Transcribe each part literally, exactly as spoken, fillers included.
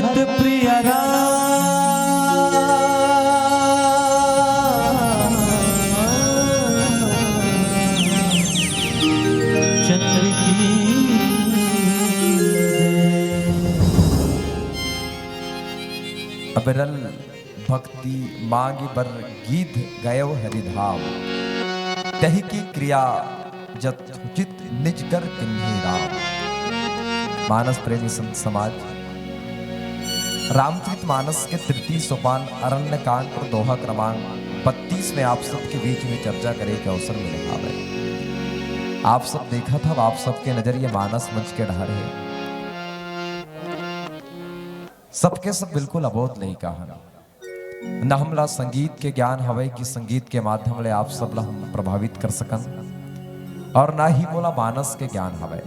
प्रिय राम चंद्र की। अबरल भक्ति मांग बर गीध गयो हरिधाम, तहि की क्रिया जथुचित निज कर किन्ही राम। मानस प्रेमी संत समाज, रामचरित मानस के तृतीय सोपान अरण्य कांड और दोहा क्रमांक बत्तीस में आप सबके बीच में चर्चा करे के अवसर मिले हावय। आप सब देखत हव, आप सबके नजर ये मानस मंच के डहर हे। सबके सब बिल्कुल अबोध लइका हन। न हमला संगीत के ज्ञान हवय कि संगीत के माध्यम ले आप सब ला हम प्रभावित कर सकन, और ना ही मोला मानस के ज्ञान हवय।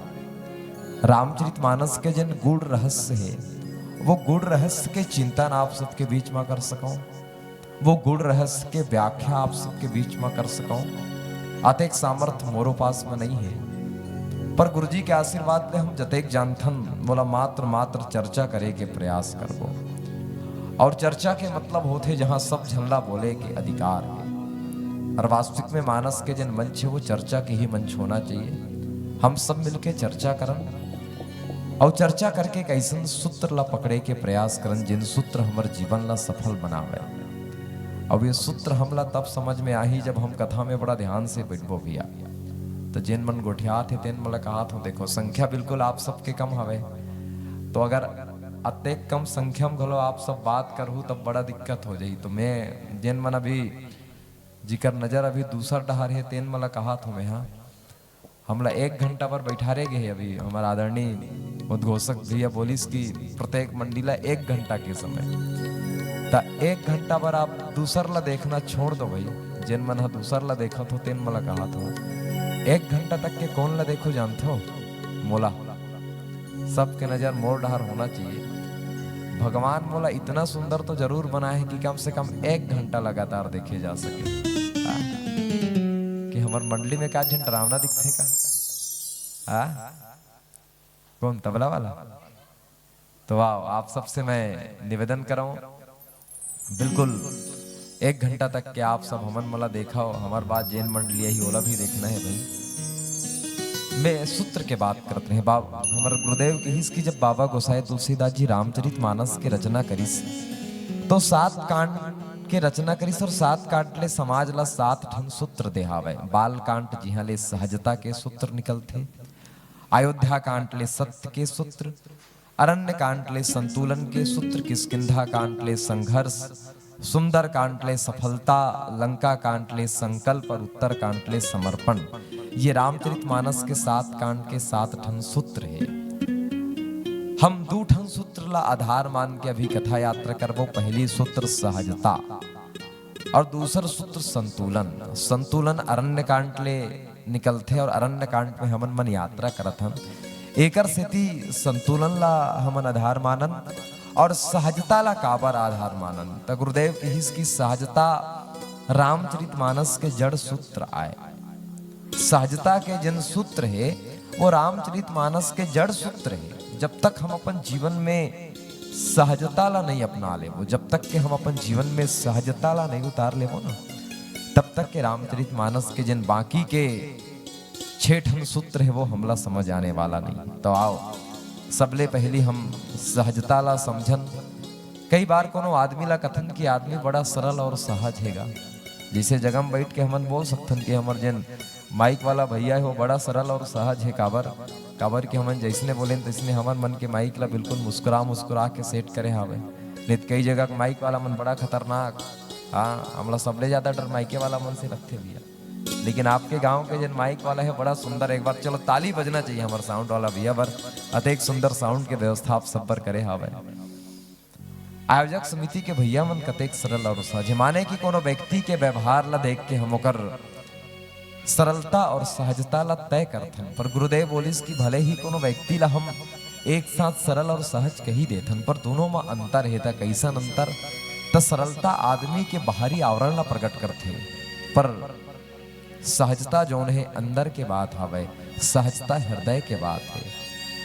रामचरित मानस के जेन गूढ़ रहस्य हे, वो गूढ़ रहस्य के चिंतन आप सबके बीच म कर सकौं, वो गूढ़ रहस्य के व्याख्या आप सबके बीच म कर सकौं, अतेक सामर्थ मोरो पास म नइ हे। पर गुरुजी के आशीर्वाद ले हम जतेक जानथन, मोला मात्र, मात्र चर्चा करे के प्रयास करबो। और चर्चा के मतलब होथे, जहां सब झन ला बोले के अधिकार हे। और वास्तविक में मानस के जेन मंच हे, वो चर्चा के ही मंच होना चाहिए। हम सब मिलके चर्चा करन और चर्चा करके एक अइसन सूत्र ला पकड़े के प्रयास करन, जेन सूत्र हमर जीवन ला सफल बनावे। अब ये सूत्र हमला तब समझ में आही, जब हम कथा में बड़ा ध्यान से बैठबो भैया। तो जेन मन गोठियात हे, तेन मन ला कहत हूँ, देखो, संख्या बिल्कुल आप सबके कम हवे, तो अगर अतेक कम संख्या में घलो आप सब बात करहू, तब बड़ा दिक्कत हो जाही। तो मैं, जेन मन अभी जिकर नजर अभी दूसर डहर हे, तेन मन ला कहत हूँ मैं, हाँ, हमला एक घंटा बर बैठारे गे हे। अभी हमर आदरणीय उद्घोषक भैया बोलिस कि प्रत्येक मंडी ला एक घंटा के समय, त एक घंटा बर आप दूसर ला देखना छोड़ दो भाई। जेन मन ह दूसर ला देखत हो, तेन मन ला कहत हो, एक घंटा तक के कोन ला देखो जानथो? मोला। सबके नजर मोर डहर होना चाहिए। भगवान मोला इतना सुंदर तो जरूर बनाए हे कि कम से कम एक घंटा लगातार देखे जा सके। हाँ? कि हमर मंडली में का झन डरावना दिखथे का? हाँ? कौन, तबला वाला? तो वाह, आप सबसे मैं निवेदन करौं, बिल्कुल एक घंटा तक के आप सब हमन मोला देखव, हमर बाद जेन मंडली आही, ओला भी देखना हे भाई। मैं सूत्र के बात करत रहे, बाब-, हमर गुरुदेव कहिस कि जब बाबा गोसाई तुलसीदास जी रामचरित मानस के रचना करिस, तो सात कांड के रचना करिस और सात कांड ले समाज ला सात ठन सूत्र देहावय। बाल कांड जिहां ले सहजता के सूत्र निकलथे, अयोध्या कांड ले सत्य के सूत्र, अरण्य कांड ले संतुलन के सूत्र, किष्किंधा कांड ले संघर्ष, सुंदर कांड ले सफलता, लंका कांड ले संकल्प और उत्तर कांड ले समर्पण। ये रामचरित मानस के सात कांड के सात ठन सूत्र हे। हम दू ठन सूत्र ला आधार मान के अभी कथा यात्रा करबो। पहली सूत्र सहजता, और दूसर सूत्र संतुलन। संतुलन अरण्य कांड ले निकलथे और अरण्य कांड में हमन मन यात्रा करत हन, एकर सेती संतुलन ला हमन आधार मानन और सहजता ला काबर आधार मानन। त गुरुदेव कहिस कि सहजता रामचरित मानस के जड़ सूत्र आय। सहजता के जन सूत्र हे, वो रामचरित मानस के जड़ सूत्र हे। जब तक हम अपन जीवन में सहजता ला नहीं अपना लेबो, जब तक के हम अपन जीवन में सहजता ला नहीं उतार लेबो ना, तब तक के रामचरित मानस के जन बाकी के छह ठन सूत्र हे, वो हमला समझ आने वाला नहीं। तो आओ, सबले पहली हम सहजता ला समझन। कई बार कोनो आदमी ला कथन कि आदमी बड़ा सरल और सहज हेगा। जैसे जगह में बैठ के हमन बोल सकथन कि हमर जेन माइक वाला भैया हे, वो बड़ा सरल और सहज हे। काबर, काबर कि हमन जैसने बोलेन, तैसने हमर मन के माइक ला बिल्कुल मुस्कुरा, मुस्कुरा के सेट करे हावे। नहीं त कई जगह के माइक वाला मन बड़ा खतरनाक, हाँ, हमला सबले ज्यादा डर माइके वाला मन से लगथे भैया। लेकिन आपके गांव के जेन माइक वाला हे, बड़ा सुंदर, एक बार चलो ताली बजना चाहिए हमर साउंड वाला भैया बर, अतेक सुंदर साउंड के व्यवस्था आप सब बर करे हावे। आयोजक समिति के भैया मन कतेक सरल और सहज हे, माने कि कोनो व्यक्ति के व्यवहार ला देख के हम ओकर सरलता और सहजता ला तय करथन। पर गुरुदेव बोलिस कि भले ही कोनो व्यक्ति ला हम एक साथ सरल और सहज कही देथन, पर दोनों म अंतर हे। त कैसन अंतर? त सरलता आदमी के बाहरी आवरण ला प्रकट करथे, पर सहजता जौन हे, अंदर के बात हवय, सहजता हृदय के बात हे।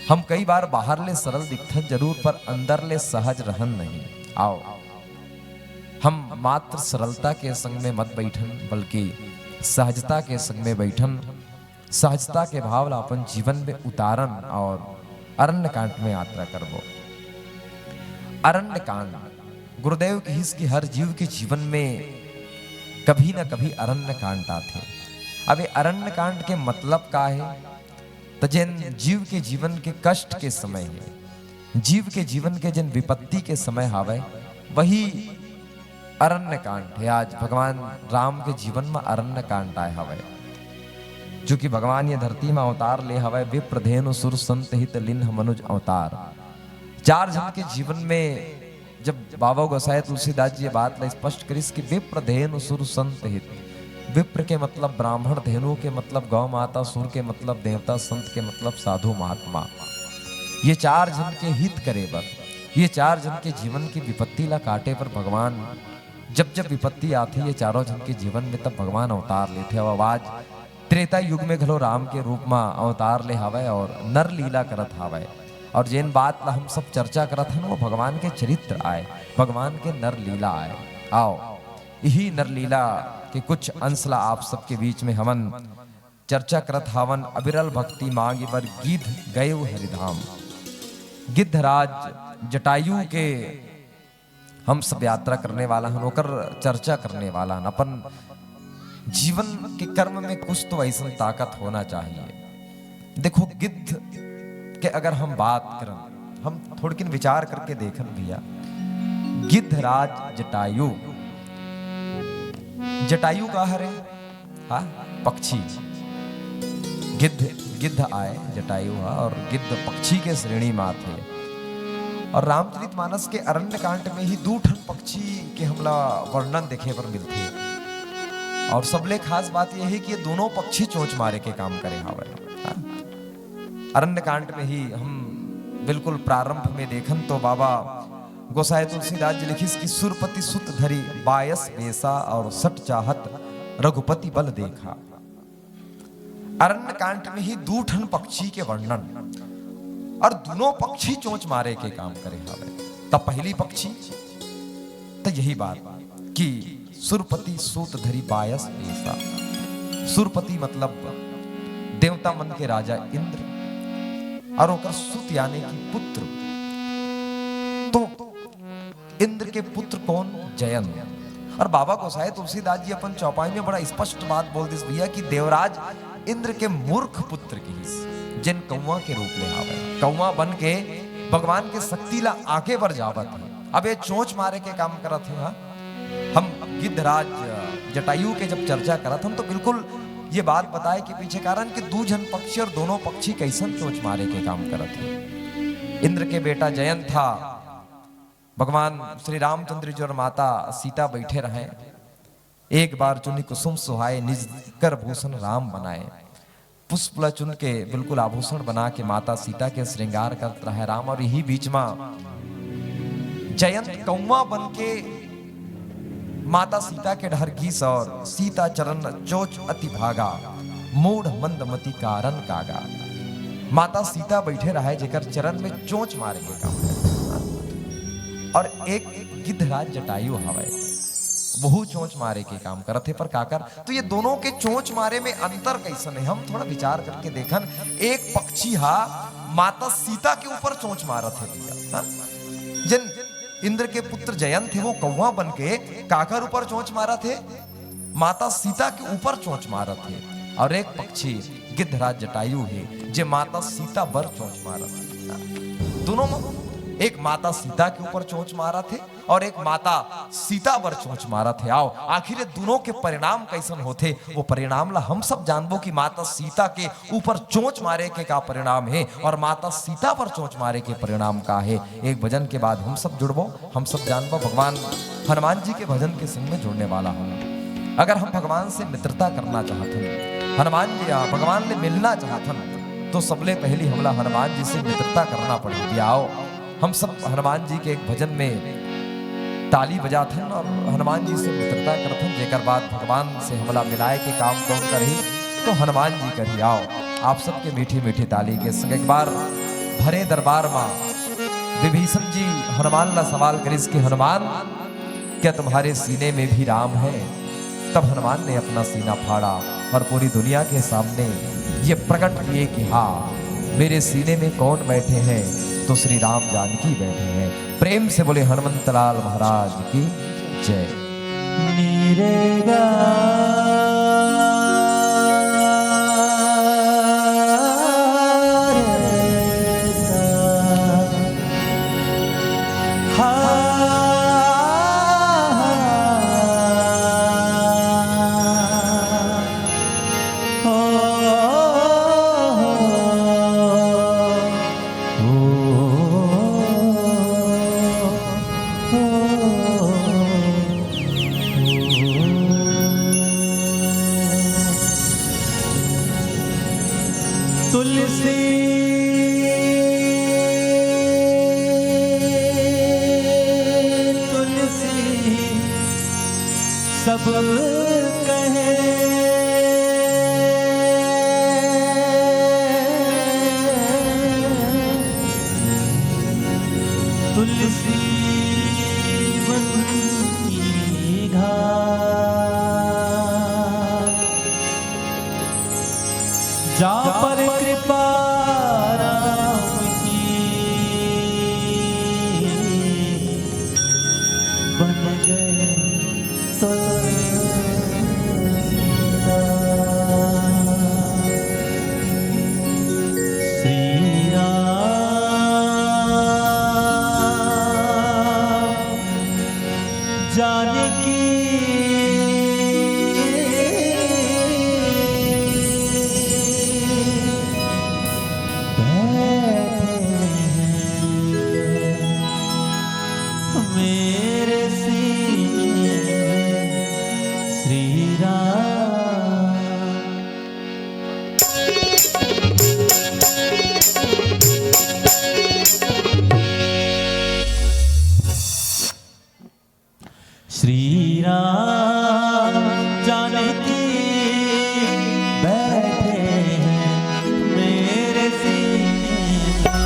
हम कई बार बाहर ले सरल दिखथन जरूर, पर अंदर ले सहज रहन नहीं। आओ, हम मात्र सरलता के संग में मत बैठन, बल्कि सहजता के संग में बैठन, सहजता के भाव ला अपन जीवन में उतारन और अरण्य कांड में यात्रा करबो। अरण्य कांड, गुरुदेव कहिस कि हर जीव के जीवन में कभी न कभी अरण्य कांड आथे। अब ये अरण्य कांड के मतलब का हे? त जेन जीव के जीवन के कष्ट के समय हे, जीव के जीवन के जेन विपत्ति के समय हावय, वही अरण्य कांड हे। आज भगवान राम के जीवन म अरण्य कांड आय हवय, जो कि भगवान ये धरती म अवतार ले हवय, विप्र धेनु सुर संत हित लिन्ह मनुज अवतार। चार झन के जीवन में जब बाबा गोसाई तुलसीदास जी ये बात ला स्पष्ट करिस कि विप्र धेनु सुर संत हित, विप्र के मतलब ब्राह्मण, धेनु के मतलब गौ माता, सुर के मतलब देवता, संत के मतलब साधु महात्मा। ये चार झन के हित करे बर, ये चार झन के जीवन की विपत्ति ला काटे बर भगवान, जब जब विपत्ति आथे ये चारों झन के जीवन में, तब भगवान अवतार लेथे। अब आज त्रेता युग में घलो राम के रूप म अवतार ले हावय और नर लीला करत हावय। और जेन बात ला हम सब चर्चा करत हन, वो भगवान के चरित्र आय, भगवान के नर लीला आय। आओ, यही नर लीला के कुछ अंश ला आप सबके बीच में हमन चर्चा करत हावन। अविरल भक्ति मांगि बर गिद्ध गयो हरिधाम। गिद्धराज जटायु के हम सब यात्रा करने वाला हन, ओकर चर्चा करने वाला हन। अपन जीवन के कर्म में कुछ तो ऐसन ताकत होना चाहिए। देखो, गिद्ध के अगर हम बात करन, हम थोड़किन विचार करके देखन भैया, गिद्धराज जटायु, जटायु का हरे? हाँ, पक्षी। गिद्ध, गिद्ध आय जटायु हा, और गिद्ध पक्षी के श्रेणी म आथे। और रामचरितमानस के अरण्य कांड में ही दू ठन पक्षी के हमला वर्णन देखे बर मिलथे। और सबले खास बात ये हे कि ये दोनों पक्षी चोंच मारे के काम करे हावय। हाँ? अरण्य कांड में ही हम बिल्कुल प्रारंभ में देखन तो बाबा गोसाई तुलसीदास जी लिखिस कि सुरपति सुत धरि बायस बेसा और सट चाहत रघुपति बल देखा। अरण्य कांड में ही दू ठन पक्षी के वर्णन, और दोनों पक्षी चोंच मारे के काम करे हावय। तब पहली पक्षी, त यही बात कि सुरपति सूत धरि बायस बेसा। सुरपति मतलब देवता मन के राजा इंद्र, और ओकर सुत यानी कि पुत्र। तो इंद्र के पुत्र कौन? जयंत। और बाबा गोसाई तुलसीदास जी अपन चौपाई में बड़ा स्पष्ट बात बोल दिस भैया कि देवराज इंद्र के मूर्ख पुत्र किहिस, जेन कौवा के रूप ले हावय। कौवा बन के भगवान के शक्ति ला आगे बर जावत हे। अब ये चोंच मारे के काम करत हे। हाँ, हम गिद्धराज जटायु के जब चर्चा करत हन तो बिल्कुल ये बात बताए के पीछे कारण कि दू झन पक्षी और दोनों पक्षी कैसन चोंच मारे के काम करत हे। इंद्र के बेटा जयंत था, भगवान श्री रामचंद्र जी और माता सीता बैठे रहे। एक बार चुनी कुसुम सुहाए निज कर भूषण राम बनाए। पुष्प ला चुन के बिल्कुल आभूषण बना के माता सीता के श्रृंगार करत रहे राम। और यही बीच मा जयंत कौवा बन के माता सीता के डहर गीस और सीता चरण चोच अति भागा, मूढ़ मंदमति कारण कागा। माता सीता बैठे रहे जेकर चरण में चोंच मारे के काम। और एक गिद्धराज जटायु हवय, वहू चोंच मारे के काम करत हे। पर काकर? तो ये दोनों के चोंच मारे में अंतर कैसन हे, हम थोड़ा विचार करके देखन। एक पक्षी हा माता सीता के ऊपर चोंच मारत हे भैया, हाँ? जेन इंद्र के पुत्र जयंत हे, वो कौवा बन के काकर ऊपर चोंच मारत हे? माता सीता के ऊपर चोंच मारत हे। और एक पक्षी गिद्धराज जटायु हे, जे माता सीता बर चोंच मारत हे। दोनों म-, एक माता सीता के ऊपर चोंच मारत हे और एक माता सीता बर चोंच मारत हे। आओ, आखिर ये दोनों के परिणाम कैसन होथे, वो परिणाम ला हम सब जानबो कि माता सीता के ऊपर चोंच मारे के का परिणाम हे और माता सीता पर चोंच मारे के परिणाम का हे। एक भजन के बाद हम सब जुड़बो, हम सब जानबो। भगवान हनुमान जी के भजन के संग में जुड़ने वाला हूँ। अगर हम भगवान से मित्रता करना चाहत हन, हनुमान जी, आ, भगवान ले मिलना चाहत हन, तो सबले पहली हमला हनुमान जी से मित्रता करना पड़ही। आओ, हम सब हनुमान जी के एक भजन में ताली बजाथन और हनुमान जी से मित्रता करथन, जेकर बाद भगवान से हमला मिलाए के काम कौन करही? तो हनुमान जी करही। आओ, आप सबके मीठी मीठी ताली के संग एक बार भरे दरबार मा विभीषण जी हनुमान ला सवाल करिस कि हनुमान, क्या तुम्हारे सीने में भी राम है? तब हनुमान ने अपना सीना फाड़ा और पूरी दुनिया के सामने ये प्रकट किए कि हाँ, मेरे सीने में कौन बैठे हैं? तो श्री राम जानकी बैठे हैं। प्रेम से बोले हनुमंत लाल महाराज की जय। तुलसी, तुलसी सब कहे। तुलसी वन की घाट, जा पर कृपा राम की, बन गए तुलसीदास। श्री राम जानकी बैठे हैं मेरे सीने में श्री राम। श्री राम जानकी बैठे हैं मेरे सीने में।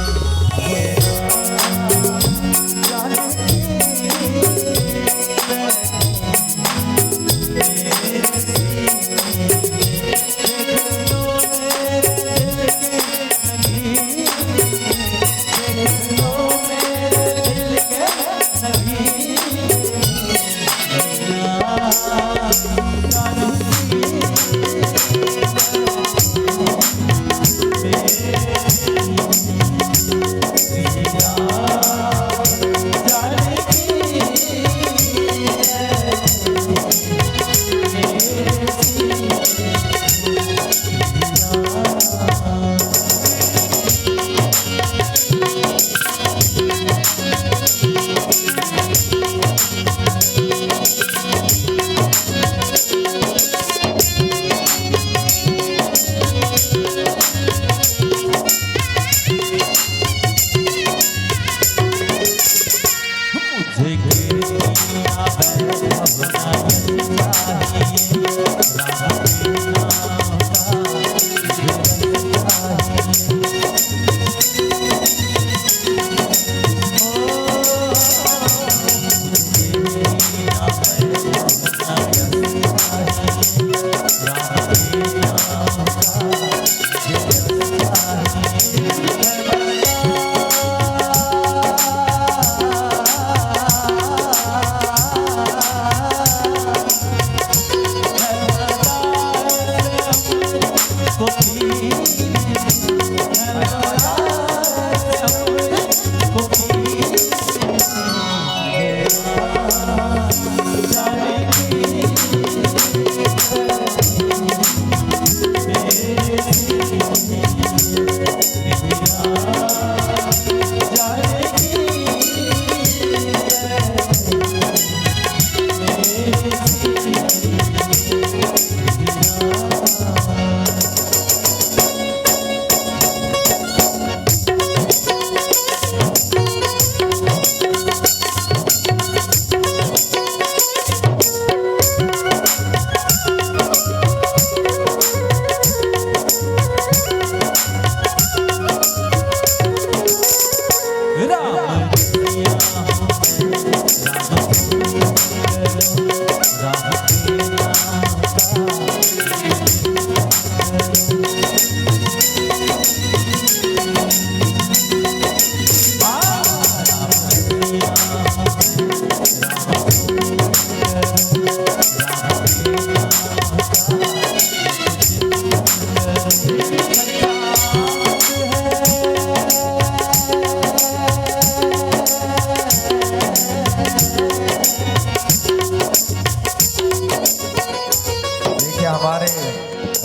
देखिए, हमारे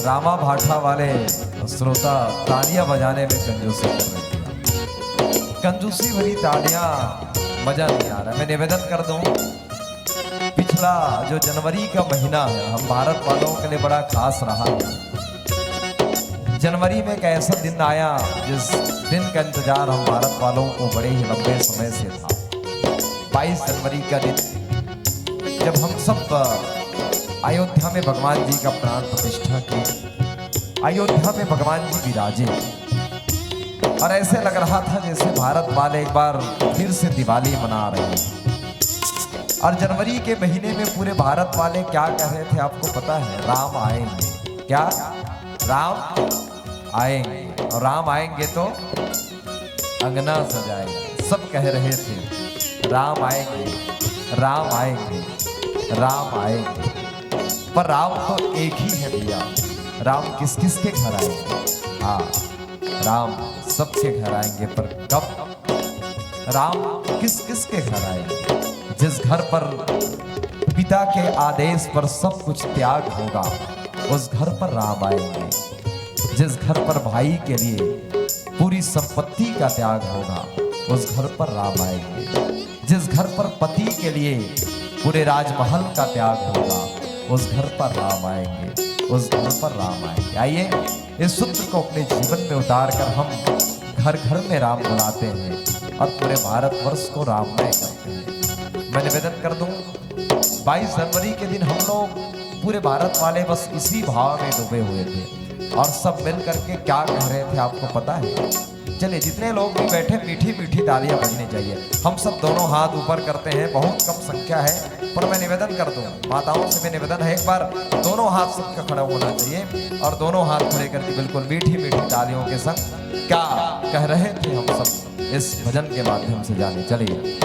रामा भाठा वाले श्रोता तालियां बजाने में कंजूसी कर रहे हैं। कंजूसी भरी तालियां, मजा नहीं आ रहा। मैं निवेदन कर दूं, पिछला जो जनवरी का महीना है, हम भारत वालों के लिए बड़ा खास रहा है। जनवरी में एक ऐसा दिन आया, जिस दिन का इंतजार हम भारत वालों को बड़े ही लंबे समय से था। बाईस जनवरी का दिन, जब हम सब, अ, अयोध्या में भगवान जी का प्राण प्रतिष्ठा किए, अयोध्या में भगवान जी विराजे, और ऐसे लग रहा था जैसे भारत वाले एक बार फिर से दिवाली मना रहे हैं। और जनवरी के महीने में पूरे भारत वाले क्या कह रहे थे, आपको पता है? राम आएंगे। क्या? राम आएंगे। और राम आएंगे तो अंगना सजाएंगे। सब कह रहे थे, "राम आएंगे, राम आएंगे, राम आएंगे।" पर राम तो एक ही है भैया। राम किस किस के घर आएंगे? हाँ, राम सबके घर आएंगे, पर कब? राम किस किस के घर आएंगे? जिस घर पर पिता के आदेश पर सब कुछ त्याग होगा, उस घर पर राम आएंगे। जिस घर पर भाई के लिए पूरी संपत्ति का त्याग होगा, उस घर पर राम आएंगे। जिस घर पर पति के लिए पूरे राजमहल का त्याग होगा, उस घर पर राम आएंगे, उस घर पर राम आएंगे। आइए, इस सूत्र को अपने जीवन में उतार कर हम घर घर में राम बुलाते हैं और पूरे भारतवर्ष को राममय करते हैं। मैं निवेदन कर दूं, बाईस जनवरी के दिन हम लोग पूरे भारत वाले बस इसी भाव में डूबे हुए थे और सब मिल करके क्या कह रहे थे, आपको पता है? चलिए, जितने लोग भी बैठे, मीठी मीठी तालियां बजनी चाहिए। हम सब दोनों हाथ ऊपर करते हैं, बहुत कम संख्या है, पर मैं निवेदन कर दूं, माताओं से भी निवेदन है, एक बार दोनों हाथ सबका खड़ा होना चाहिए और दोनों हाथ खड़े करके बिल्कुल मीठी मीठी तालियों के संग क्या कह रहे थे हम सब इस भजन के माध्यम से जाने। चलिए।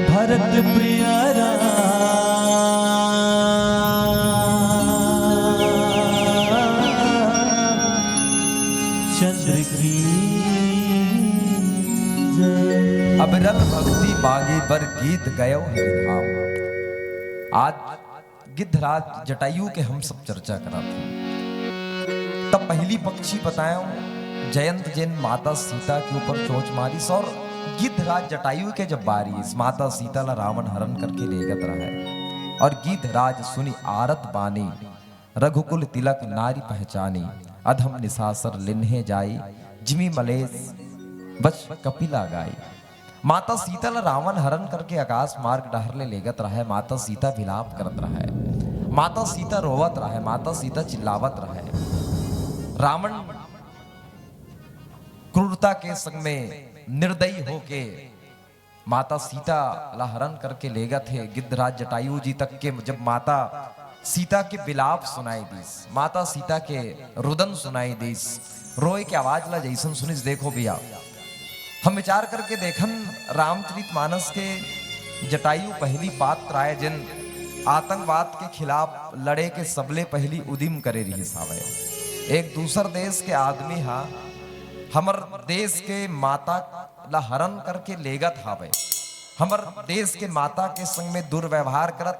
भरत प्रिय राम चंद्र की जय। अविरल भक्ति मांगी बर गीत गयो हरि धाम। आज गिद्धराज जटायु के हम सब चर्चा करत हन। तब पहिली पक्षी बतायो, जयंत जेन माता सीता के ऊपर चोंच मारिस और गिद्धराज जटायु के जब बारिस, माता सीता ला रावण हरण करके लेगत रहे। और गिद्धराज सुनि आरत बानी, रघुकुल तिलक नारी पहचानी। अधम निसासर लिन्हे जाई, जिमि मलेस बच कपिला गाई। माता सीता ला रावण हरण करके आकाश मार्ग डहर ले लेगत रहय। माता सीता विलाप करत रहय, माता सीता रोवत रहय, माता सीता चिल्लावत रहय। रावण क्रूरता के संग में निर्दयी होके माता सीता ला हरण करके लेगत हे। गिद्धराज जटायु जी तक के जब माता सीता के विलाप सुनाई दीस, माता सीता के रुदन सुनाई दीस, रोए के आवाज ला जइसन सुनिस, देखो भैया, हम विचार करके देखन, रामचरित मानस के जटायु पहली पात्र आय, जिन आतंकवाद के खिलाफ लड़े के सबले पहली उदिम करे रिहिस हावय। एक दूसर देश के आदमी हा हमर देश के माता ला हरण करके लेगत हावय, हमर देश के माता के संग में दुर्व्यवहार करत,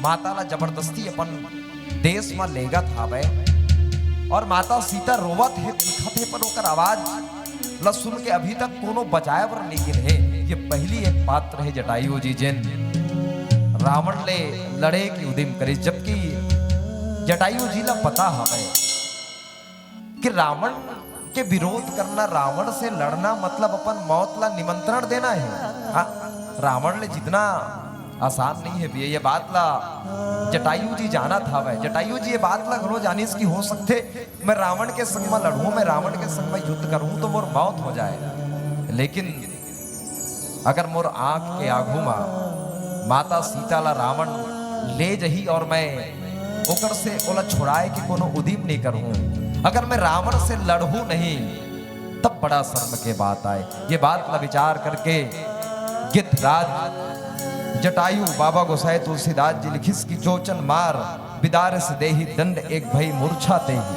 माता ला जबरदस्ती अपन देश म लेगत हावय और माता सीता रोवत हे, चीखत हे, पर ओकर आवाज ला सुन के अभी तक कोनो बचाए बर नइ गिन हे। ये पहली एक पात्र हे जटायु जी, जेन रावण ले लड़े के उदिम करिस, जबकि जटायु जी ला पता हवय कि रावण के विरोध करना, रावण से लड़ना, मतलब अपन मौत ला निमंत्रण देना हे। हाँ, रावण ले जीतना आसान नहीं हे भैया, ये बात ला जटायु जी जानत हवय। जटायु जी ये बात ला घलो जानिस कि हो सकथे मैं रावण के संग म लड़हूं, मैं रावण के संग म युद्ध करहूं तो मोर मौत हो जाए, लेकिन अगर मोर आंख के आगू म माता सीता ला रावण ले जही और मैं ओकर से ओला छुड़ाए के कोनो उदिम नइ करहूं, अगर मैं रावण से लड़हूं नहीं, तब बड़ा शर्म के बात आए। ये बात ला विचार करके गिद्धराज जटायु, बाबा गोसाई तुलसीदास जी लिखिस कि जोचन मार बिदारस देहि दंड एक भई मूर्छा तेहि।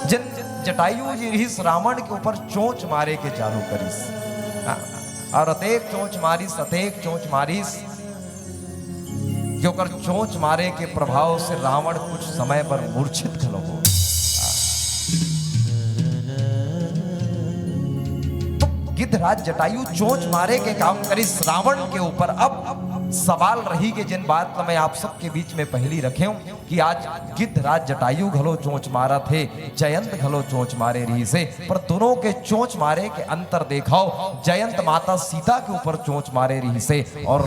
जेन जटायु जी रिहिस रावण के ऊपर चोंच मारे के चालू करिस। हाँ, और अतेक चोंच मारिस, अतेक चोंच मारिस कि ओकर चोंच मारे के प्रभाव से रावण कुछ समय बर मूर्छित घलो हो। तो गिद्धराज जटायु चोंच मारे के काम करिस रावण के ऊपर। अब सवाल रही कि जेन बात ला मैं आप सबके बीच में पहली रखे हूं कि आज गिद्धराज जटायु घलो चोंच मारत हे, जयंत घलो चोंच मारे रिहिस हे, पर दोनों के चोंच मारे के अंतर देखव। जयंत माता सीता के ऊपर चोंच मारे रिहिस हे और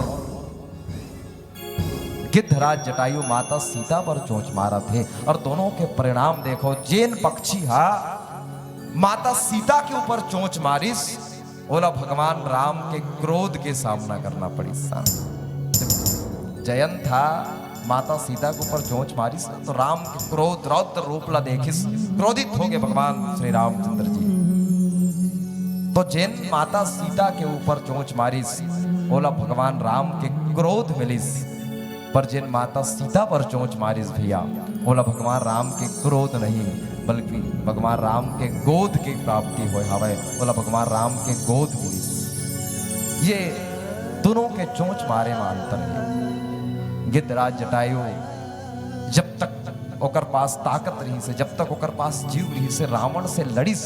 गिद्धराज जटायु माता सीता पर चोंच मारत हे और दोनों के परिणाम देखव। जेन पक्षी हा माता सीता के ऊपर चोंच मारिस, ओला भगवान राम के क्रोध के सामना करना पड़िस। जयंत हा माता सीता के ऊपर चोंच मारिस, तो राम के क्रोध, रौद्र रूप ला देखिस, क्रोधित हो गए भगवान श्री रामचंद्र जी। तो जेन माता सीता के ऊपर चोंच मारिस, ओला भगवान राम के क्रोध मिलिस, पर जेन माता सीता पर चोंच मारिस भैया, ओला भगवान राम के क्रोध नहीं, बल्कि भगवान राम के गोद के प्राप्ति होय हवय, ओला भगवान राम के गोद मिलिस। ये दोनों के चोंच मारे म अंतर हे। गिद्धराज जटायु जब तक ओकर पास ताकत रहिस हे, जब तक ओकर पास जीव रहिस हे, रावण से लड़िस,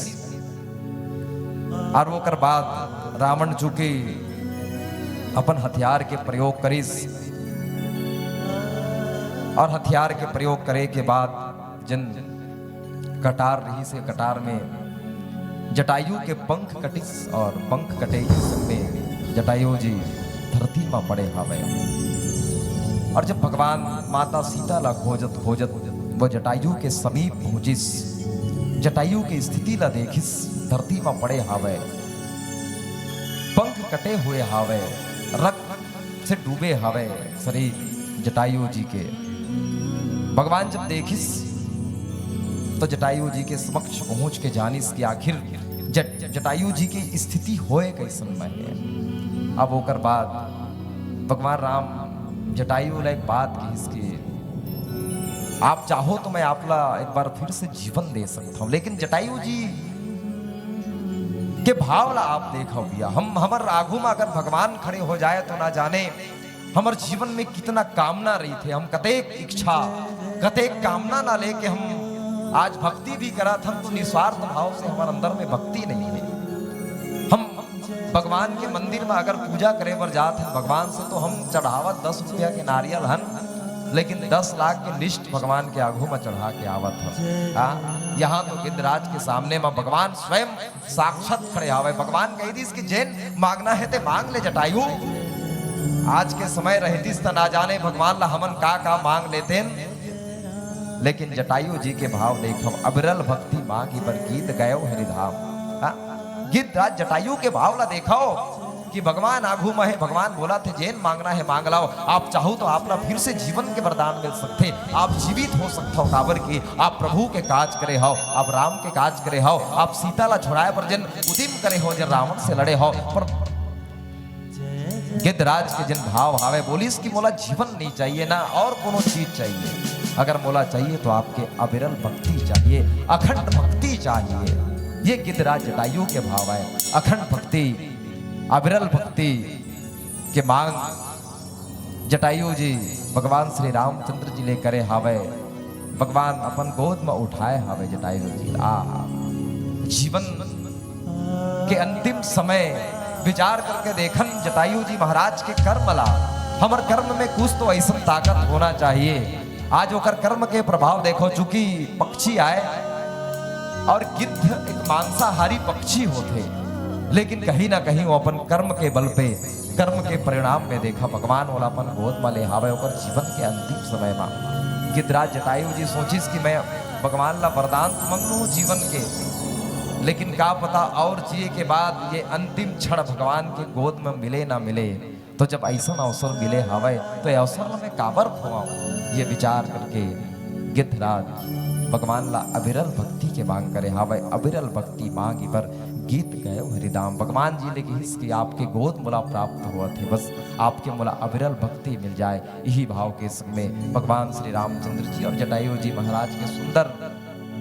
और ओकर बाद रावण चूंकि अपन हथियार के प्रयोग करिस, और हथियार के प्रयोग करे के बाद जेन कटार रहिस हे, कटार में जटायु के पंख कटिस और पंख कटे के संग में जटायु जी धरती म पड़े हावय। और जब भगवान माता सीता ला खोजत खोजत वो जटायु के समीप पहुंचिस, जटायु के स्थिति ला देखिस, धरती म पड़े हावय, पंख कटे हुए हावय, रक्त से डूबे हावय शरीर जटायु जी के। भगवान जब देखिस तो जटायु जी के समक्ष पहुंच के जानिस कि आखिर जट-, जटायु जी की स्थिति होय कइसन म हे। अब ओकर बाद भगवान राम जटायु ला एक बात कहिस कि आप चाहो तो मैं आप ला एक बार फिर से जीवन दे सकता हूं, लेकिन जटायु जी के भाव ला आप देखव भैया, हम, हमर आगू म अगर भगवान खड़े हो जाए तो ना जाने हमर जीवन में कितना कामना रहिथे, हम कतेक इच्छा, कतेक कामना ला लेके हम आज भक्ति भी करत हन, तो निस्वार्थ भाव से हमर अंदर में भक्ति नहीं हे। हम भगवान के मंदिर में अगर पूजा करे बर जात हन भगवान से, तो हम चढ़ावत दस रुपया के नारियल हन, लेकिन दस लाख के लिस्ट भगवान के आगू में चढ़ा के आवत हन। हाँ, यहाँ तो गिद्धराज के सामने में भगवान स्वयं साक्षात खड़े हावय। भगवान कहि दिस कि जेन मांगना हे ते मांग ले जटायु। आज के समय रहतिस त ना जाने भगवान ला हमन का का मांग लेतेन, लेकिन जटायु जी के भाव देखव, अविरल भक्ति मांगि बर गीत गयो हरिधाम। हाँ? गिद्धराज जटायु के भाव ला देखव कि भगवान आगू में हे, भगवान बोलथे जेन मांगना हे मांग लव। आप चाहू तो आप ला फिर से जीवन के वरदान मिल सकथे, आप जीवित हो सकथव, काबर कि आप प्रभु के काज करे हव, आप राम के काज करे हव, आप सीता ला छुड़ाए बर जेन उदिम करे हव, जेन रावण से लड़े हव, पर गिद्धराज के जेन भाव हावय, बोलिस कि मोला जीवन नहीं चाहिए ना और कोनो चीज चाहिए, अगर मोला चाहिए तो आपके अविरल भक्ति चाहिए, अखंड भक्ति चाहिए। ये गिद्धराज जटायु के भाव है, अखंड भक्ति, अविरल भक्ति के मांग जटायु जी भगवान श्री रामचंद्र जी ले करे हावय। भगवान अपन गोद में उठाए हावय जटायु जी। आ, जीवन के अंतिम समय विचार करके देखन जटायु जी महाराज के कर्म ला, हमर कर्म में कुछ तो ऐसा ताकत होना चाहिए। आज ओकर कर्म के प्रभाव देखो, चूंकि पक्षी आए और गिद्ध एक मांसाहारी पक्षी होथे, लेकिन कहीं ना कहीं वो अपन कर्म के बल पे, कर्म के परिणाम में देखा भगवान ओला अपन गोद में ले हावय ओकर जीवन के अंतिम समय में। गिद्धराज जटायु जी सोचिस कि मैं भगवान ला वरदान तो मंगलू जीवन के, लेकिन का पता और जिए के बाद ये अंतिम क्षण भगवान के गोद में मिले ना मिले। तो जब ऐसा अवसर मिले हावय तो ये अवसर ला मैं काबर खोवाऊं, ये विचार करके गिद्धराज भगवान ला अविरल भक्ति के मांग करे हावय। अविरल भक्ति मांगि बर गीत गयो हरिधाम। भगवान जी ले कहिस कि आपके गोद मोला प्राप्त होवत हे, बस आपके मोला अविरल भक्ति मिल जाए। यही भाव के संग में भगवान श्री रामचंद्र जी और जटायु जी महाराज के सुंदर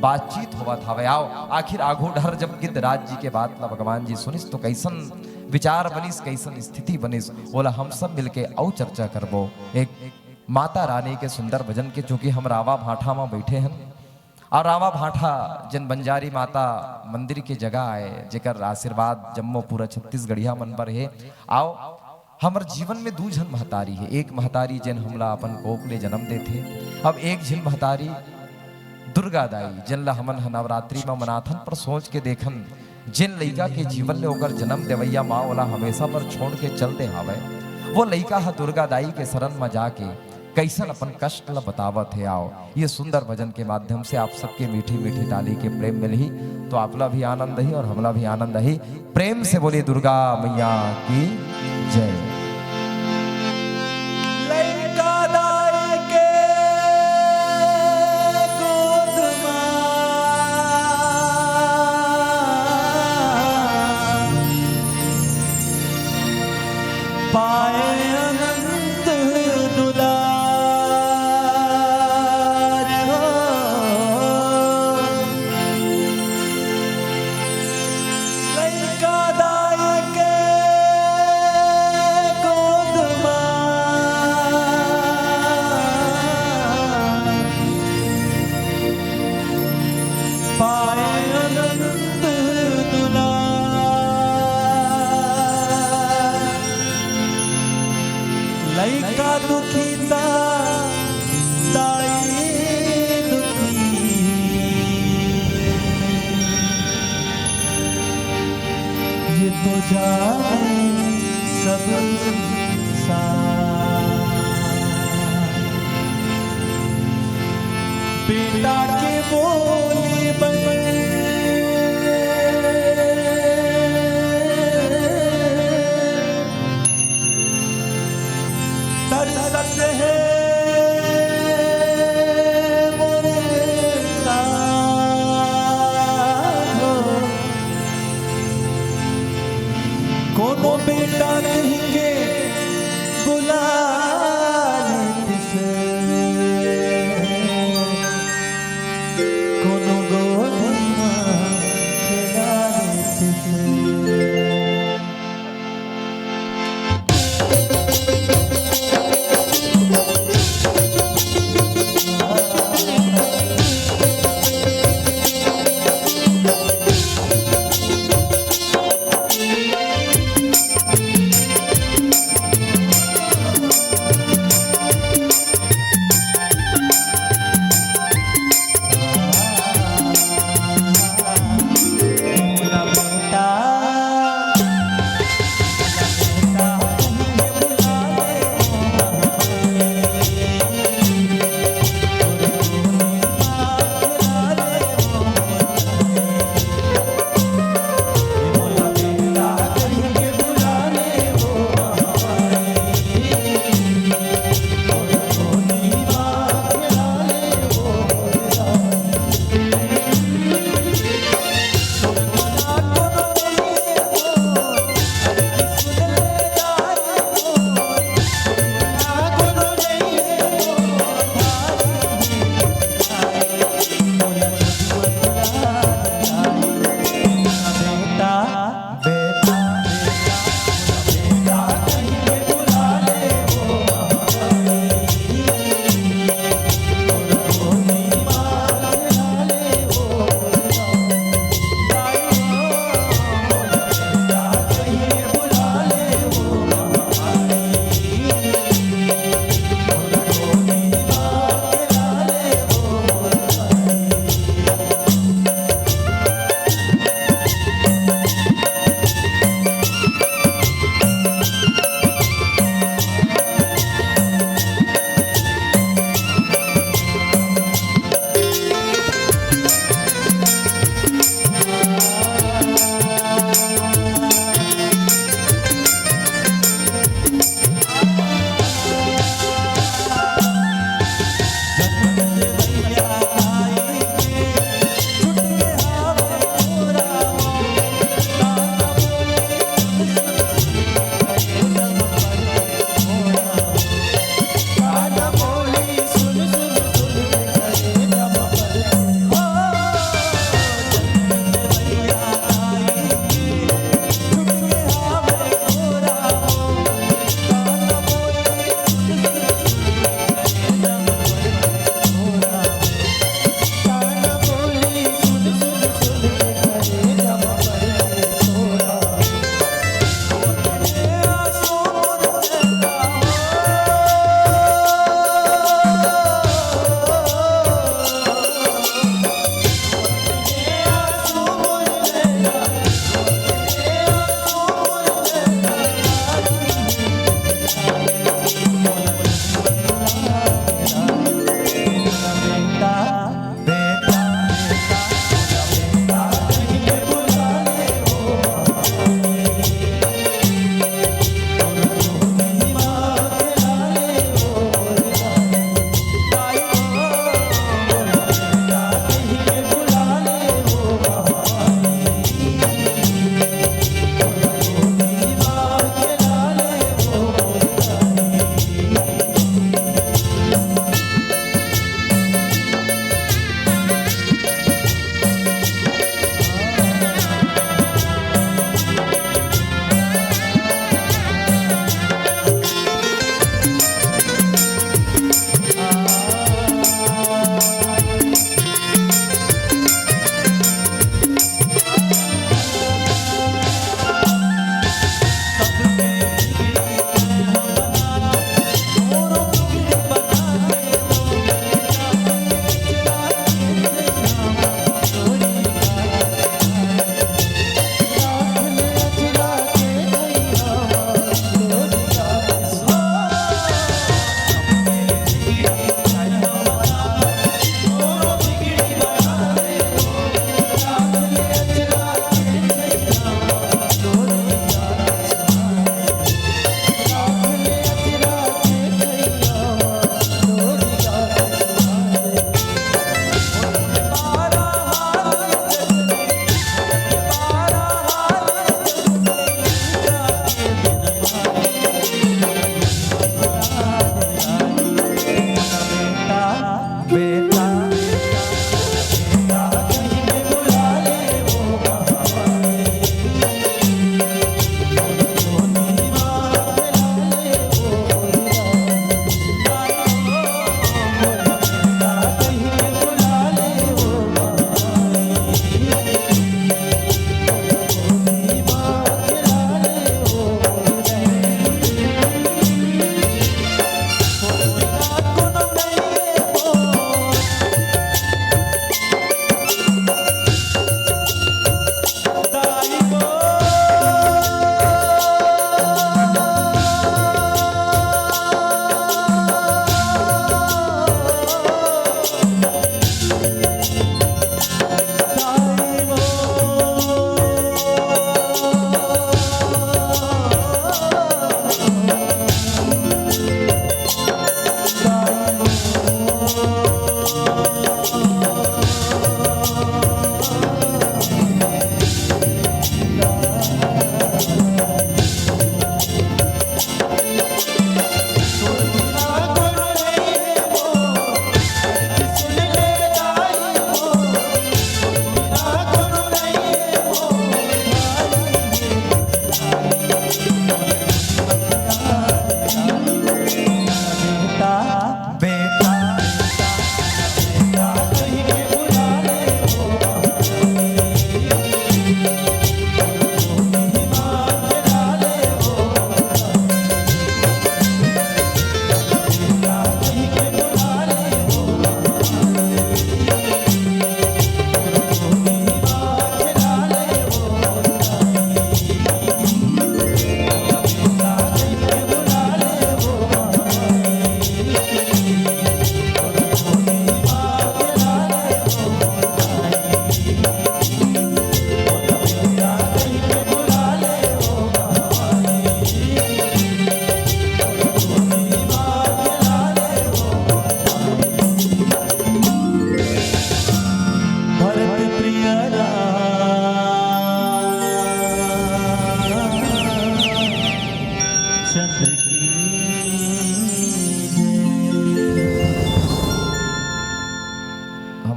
बातचीत होवत हावय। आओ, आखिर आघू डहर जब गिद्धराज जी के बात ला भगवान जी सुनिस तो कैसन विचार बनिस, कैसन स्थिति बनिस, ओला हम सब मिलके अउ चर्चा करबो। एक माता रानी के सुंदर भजन के, चूंकि हम रावा भाठा म बैठे हन, और रावा भाठा जन बंजारी माता मंदिर के जगह आए, जेकर आशीर्वाद जम्मो पूरा छत्तीसगढ़िया मन बर हे। आओ, हमर जीवन में दू झन महतारी हे, एक महतारी जेन हमला अपन कोख ले जन्म देथे, अब एक झिन महतारी दुर्गा दाई, जेन ला हमन ह नवरात्रि म मनाथन, पर सोच के देखन, जेन लइका के जीवन ले ओकर जन्म देवइया माँ ओला हमेशा बर छोड़ के चल दे हावय, वो लइका ह दुर्गा दाई के शरण म जाके कइसन अपन कष्ट ला बतावत हे। आओ, ये सुंदर भजन के माध्यम से आप सबके मीठी मीठी ताली के प्रेम मिलही, तो आपला भी आनंद ही और हमला भी आनंद ही। प्रेम से बोलिए दुर्गा मैया की जय। लइका दाई के गोद मा पाए अनंत दुलार हो। लइका दाई के गोद मा पाए अनंत दुलार। लइका दुखी ता दाई दुखी, ये तो जाने सब संसार। बेटा के बोली बन तरसत हे मोरे लाल हो। कोनो बेटा कहिके बुला लेतिस।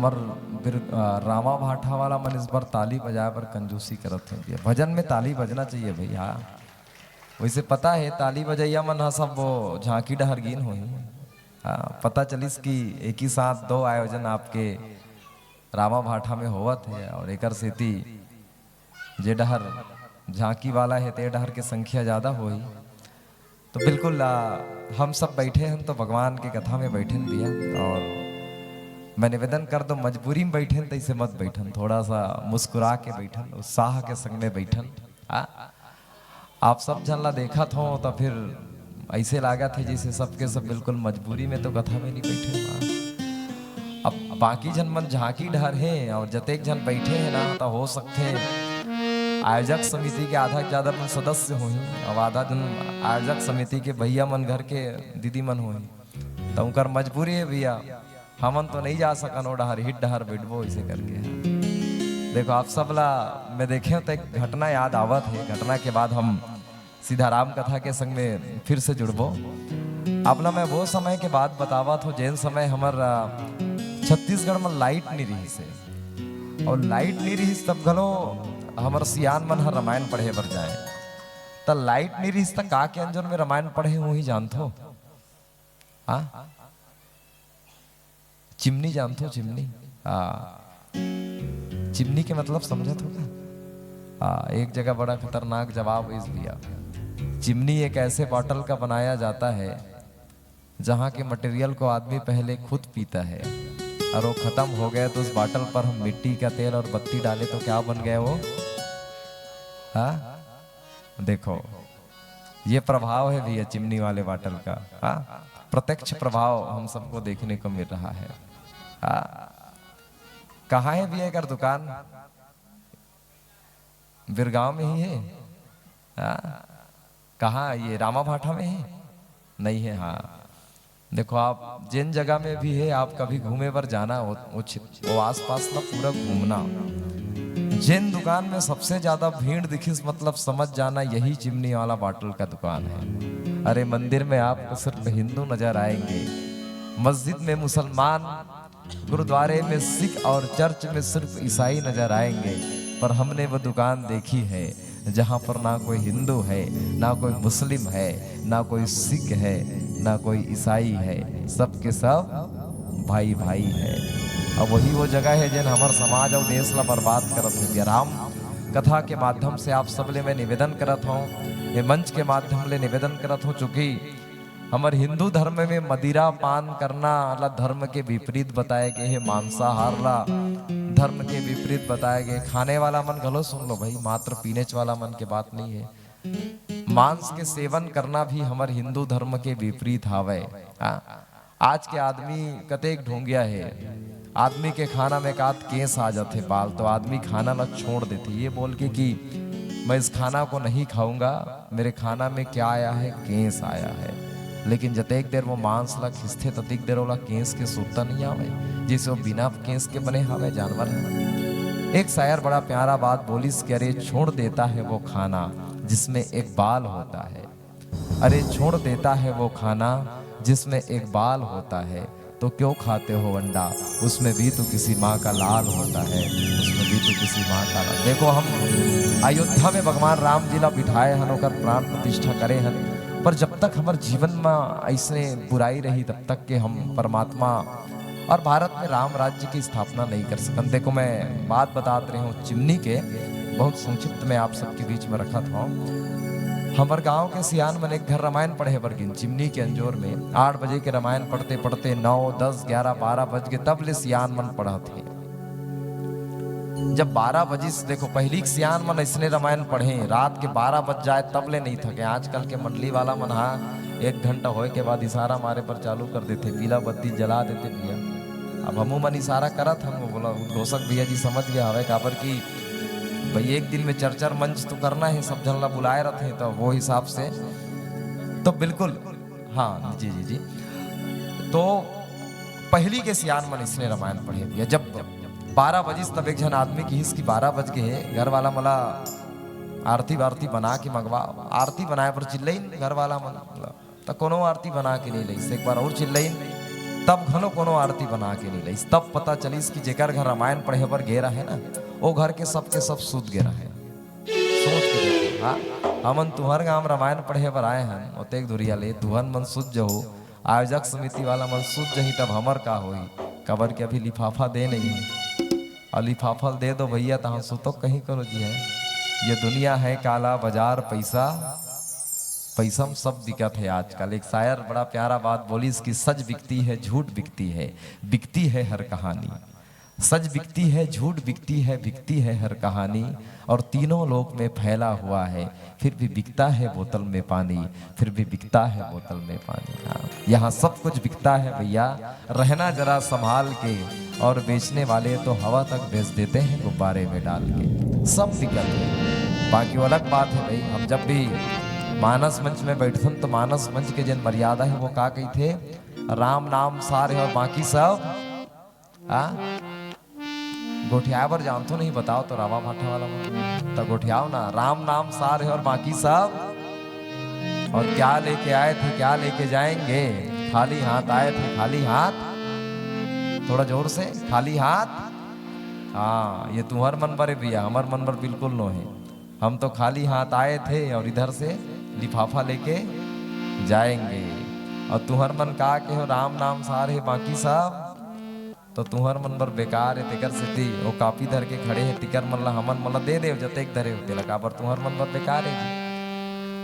हमर बिर-, अ, रामा भाठा वाला मन इस बार ताली बजाए बर कंजूसी करत हे भैया। भजन में ताली बजना चाहिए भैया। वैसे पता है, ताली बजैया मन ह सब वो झांकी डहर गिन होही। हाँ, पता चलिस कि एक ही साथ दो आयोजन आपके रामा भाठा में होवत हे और एकर सेती जे डहर झांकी वाला हे, ते डहर के संख्या ज्यादा होही। तो बिल्कुल, आ, हम सब बैठे हन तो भगवान के कथा में बैठन भैया, और मैं निवेदन कर दो, मजबूरी में बैठन तो ऐसे मत बैठन, थोड़ा सा मुस्कुरा के बैठन, उत्साह के संग में बैठन। आ, आप सब झन ला देखत हो तो फिर ऐसे लागत हे जैसे सबके सब बिल्कुल मजबूरी में तो कथा में नहीं बैठे हुआ। अब बाकी झन मन झांकी डहर हे और जतेक झन बैठे हे ना, तो हो सकथे आयोजक समिति के आधा से ज्यादा मन सदस्य होही और आधा झन आयोजक समिति के भैया मन, घर के दीदी मन होही, तो उनकर मजबूरी हे भैया, हमन तो नहीं जा सकन ओ डहर, हिट डहर बैठबो ऐसे करके। देखो, आप सब ला मैं देखे तो एक घटना याद आवत हे, घटना के बाद हम सीधा राम कथा के संग में फिर से जुड़बो। आप ला मैं वो समय के बात बतावत हो, जेन समय हमर, आ, छत्तीसगढ़ में लाइट नहीं रहिस हे, और लाइट नहीं रहिस तब घलो हमर सियान मन ह रामायण पढ़े बर जाए। त लाइट नहीं रहिस त का के अंजोर में रामायण पढ़े होही जानथो? हाँ, चिमनी जानथो? चिमनी, हाँ, चिमनी के मतलब समझत हो का? हाँ, एक जगह बड़ा खतरनाक जवाब इस दिया। चिमनी एक ऐसे बॉटल का बनाया जाता है जहाँ के मटेरियल को आदमी पहले खुद पीता है और वो खत्म हो गया तो उस बॉटल पर हम मिट्टी का तेल और बत्ती डाले तो क्या बन गया वो? हाँ, देखो, ये प्रभाव है भैया चिमनी वाले बॉटल का। हाँ, प्रत्यक्ष प्रभाव हम सबको देखने को मिल रहा है। हाँ, कहाँ है भैया एकर दुकान? बिरगांव में ही है। हाँ, कहाँ, ये रामा भाठा में है? नहीं है। हाँ, देखो, आप जिन जगह में भी है, आप कभी घूमे बर जाना, वो, वो, वो आसपास ना पूरा घूमना। जिन दुकान में सबसे ज्यादा भीड़ दिखिस, मतलब समझ जाना यही चिमनी वाला बॉटल का दुकान है। अरे, मंदिर में आपको सिर्फ हिंदू नजर आएंगे, मस्जिद में मुसलमान, गुरुद्वारे में सिख और चर्च में सिर्फ ईसाई नजर आएंगे, पर हमने वो दुकान देखी है जहाँ पर ना कोई हिंदू है, ना कोई मुस्लिम है, ना कोई सिख है, ना कोई ईसाई है, सबके सब भाई भाई है। अब वही वो जगह है जेन हमर समाज और देश ला बर्बाद करत है। ये राम कथा के माध्यम से आप सब ले मैं निवेदन करत हूँ, ये मंच के माध्यम ले निवेदन करत हूँ, चूंकि हमर हिंदू धर्म में मदिरा पान करना ला धर्म के विपरीत बताए गए हे, मांसाहार ला धर्म के विपरीत बताए गए। खाने वाला मन घलो सुन लो भाई, मात्र पीनेच वाला मन के बात नहीं है। मांस के सेवन करना भी हमर हिंदू धर्म के विपरीत हावय। हाँ, आज के आदमी कतेक ढोंगिया हे, आदमी के खाना में एकाध केस आ जाथे बाल, तो आदमी खाना ला छोड़ देथे, ये बोल के कि मैं इस खाना को नहीं खाऊंगा, मेरे खाना में क्या आया है, केस आया है। लेकिन जतेक देर वो मांस ला खिसथे, ततेक देर ओला केस के सुरता नहीं आवे, जैसे वो बिना केस के बने हावे जानवर है। एक शायर बड़ा प्यारा बात बोलिस कि अरे छोड़ देता है वो खाना जिसमें एक बाल होता है, अरे छोड़ देता है वो खाना जिसमें एक बाल होता है, तो क्यों खाते हो अंडा, उसमें भी तो किसी माँ का लाल होता है, उसमें भी तो किसी माँ का लाल। देखो, हम अयोध्या में भगवान राम जी ला बिठाए हन, ओकर प्राण प्रतिष्ठा करे हन, पर जब तक हमर जीवन में ऐसने बुराई रही, तब तक के हम परमात्मा और भारत में राम राज्य की स्थापना नहीं कर सकन। देखो, मैं बात बतात रहे हूँ चिमनी के, बहुत संक्षिप्त में आप सबके बीच में रखत हूँ। हमर गांव के सियान मन एक घर रामायण पढ़े बर गिन चिमनी के अंजोर में। आठ बजे के रामायण पढ़ते पढ़ते नौ, दस, ग्यारह, बारह बज गए, तब ले सियान मन पढ़त हे। जब बारह बजिस, देखो, पहिली के सियान मन अइसने रामायण पढ़े, रात के बारह बज जाए तब ले नहीं थके। आजकल के मंडली वाला मन हा एक घंटा होए के बाद इशारा मारे पर चालू कर देथे, पीला बत्ती जला देथे भैया। अब हमू मन इशारा करत हन, वो बोला उद्घोषक भैया जी समझ गया हवे, काबर कि भाई एक दिन में चार चार मंच तो करना है, सब झन ला बुलाए रहते हैं, तो वो हिसाब से तो बिल्कुल, हाँ जी जी जी। तो पहिली के सियान मन अइसने रामायण पढ़े भैया, जब बारह बजिस तब एक झन आदमी किहिस कि बारह बज गए हे, घर वाला मन ला आरती वारती बना के मंगवा। आरती बनाए बर चिल्लाइन घर वाला मन ला, त कोनो आरती बना के नहीं लइस। एक बार और चिल्लाइन, तब घलो कोनो आरती बना के नहीं लइस। तब पता चलिस कि जेकर घर रामायण पढ़े बर गे रहे ना, ओ घर के सबके सब सूत गे रहे। सोच के देखो, हाँ, हमन तुंहर गांव रामायण पढ़े बर आए हन, ओतेक दुरिहा ले तुहर मन सूत जहू, आयोजक समिति वाला मन सूत जही, तब हमर का होही? काबर कि अभी लिफाफा दे नहीं है। अउ लिफाफा ल दे दो भैया, तहाँ सुतो कहीं करो जी है। ये दुनिया है काला बाजार, पैसा, पैसा में सब बिकत है आजकल। एक शायर बड़ा प्यारा बात बोलिस कि सच बिकती है, झूठ बिकती है, बिकती है हर कहानी। सच बिकती है, झूठ बिकती है, बिकती है हर कहानी, और तीनों लोक में फैला हुआ है, फिर भी बिकता है बोतल में पानी, फिर भी बिकता है बोतल में पानी। हाँ, यहाँ सब कुछ बिकता है भैया, रहना जरा संभाल के, और बेचने वाले तो हवा तक बेच देते हैं गुब्बारे में डाल के, सब बिकत है। बाकी वो अलग बात है भाई, हम जब भी मानस मंच में बैठथन तो मानस मंच के जेन मर्यादा है वो का कहिथे, राम नाम सार है और बाकी सब, हाँ, गोठियाए बर जानथो नहीं, बताओ तो रामा भाठा वाला मन। त गोठियाओ ना, राम नाम सार है और बाकी सब। और क्या लेके आए थे, क्या लेके जाएंगे, खाली हाथ आए थे, खाली हाथ। थोड़ा जोर से, खाली हाथ। हाँ, ये तुहर मन बर है भैया, हमर मन बर बिल्कुल नो है। हम तो खाली हाथ आए थे और इधर से लिफाफा लेके जाएंगे। और तुहर मन का के हो, राम नाम सार है, बाकी सब तो तुहर मन बर बेकार हे, तेकर सेती ओ कापी धर के खड़े हे, तिकर मन ला हमन मन ला दे देव, जतेक धरे हो तेला, काबर तुहर मन बर बेकार हे जी।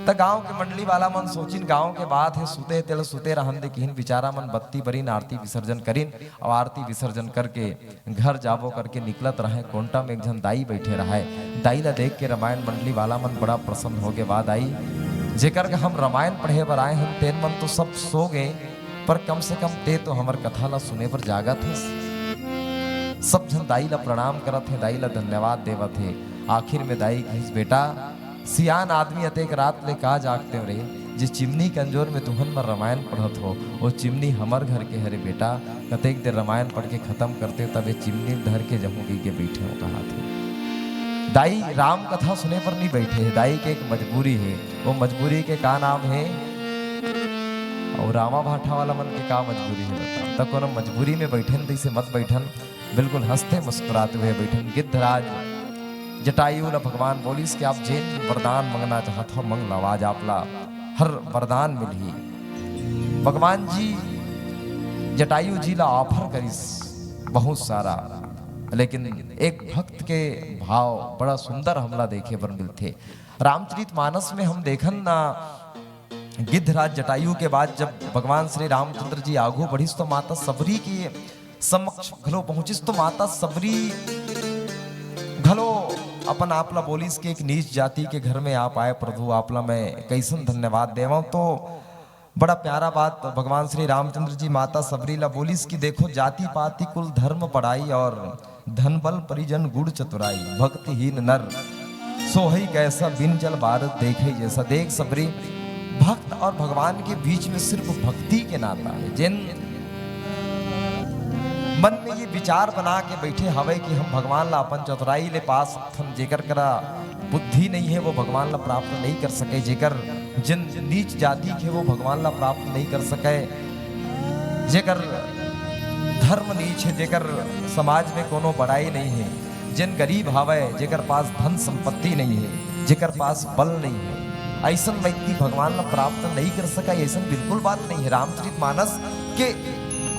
त गांव के मंडली वाला मन सोचिन, गांव के बात हे, सुते हे तेला सुते रहन दे किहिन, बिचारा मन बत्ती बरिन, आरती विसर्जन करिन, अउ आरती विसर्जन करके घर जाबो करके निकलत रहे, कोंटा में एक झन दाई बैठे रहे। दाई ला देख के रामायण मंडली वाला मन बड़ा प्रसन्न हो गे, वाह दाई, जेकर का हम रामायण पढ़े बर आए हन, तेन मन तो सब सो गे, पर कम से कम ते तो हमर कथा ला सुने बर जागत हस। सब झन दाई ला प्रणाम करत हे, दाई ला धन्यवाद देवत हे। आखिर में दाई कहिस, "बेटा, सियान आदमी अतेक रात ले का जागते हो रे? जे चिमनी के अंजोर में तुहन मन रामायण पढ़त हो, वो चिमनी हमर घर के हरे बेटा। कतेक देर रामायण पढ़ के खत्म करते, तब ये चिमनी ल धर के जहूं कहि के बैठे हो," कहा थे। दाई राम कथा सुने पर नहीं बैठे हे, दाई के एक मजबूरी हे। वो मजबूरी के का नाम हे? अउ रामा भाठा वाला मन के का मजबूरी हे बताओ? त कोनो मजबूरी में बैठन, तइसे मत बैठन, बिल्कुल हंसते मुस्कुराते हुए बैठन। गिद्धराज जटायु ला भगवान बोलिस कि आप जेन वरदान मंगना चाहत हो, मंग लो, आज आप ला हर वरदान मिलही। भगवान जी जटायु जी ला offer करिस बहुत सारा, लेकिन एक भक्त के भाव बड़ा सुंदर हमला देखे बर मिलथे। रामचरित मानस में हम देखन ना, गिद्धराज जटायु के बाद जब भगवान श्री रामचंद्र जी आगू बढ़िस तो माता सबरी के समक्ष घलो पहुंचिस तो माता सबरी घलो अपन आप ला बोलिस कि एक नीच जाति के घर में आप आए प्रभु, आप ला मैं कैसन धन्यवाद देवं। तो बड़ा प्यारा बात भगवान श्री रामचंद्र जी माता सबरी ला बोलिस कि देखो, जाति पाति कुल धर्म बड़ाई और धन बल परिजन गुण चतुराई, भक्तिहीन नर सोहई कैसा, बिन जल बारत देखई जैसा। देख सबरी, भक्त और भगवान के बीच में सिर्फ भक्ति के नाता हे। जेन मन में ये विचार बना के बैठे हवे कि हम भगवान ला अपन चतुराई ले पा सकथन, जेकर करा बुद्धि नहीं हे, वो भगवान ला प्राप्त नहीं कर सके। जेकर जेन नीच जाति के, वो भगवान ला प्राप्त नहीं कर सके। जेकर धर्म नीच हे, जेकर समाज में कोनो बड़ाई नहीं हे, जेन गरीब हवय, जेकर पास धन संपत्ति नहीं हे, जेकर पास बल नहीं हे, अइसन व्यक्ति भगवान ला प्राप्त नहीं कर सका, अइसन बिल्कुल बात नहीं हे। रामचरित मानस के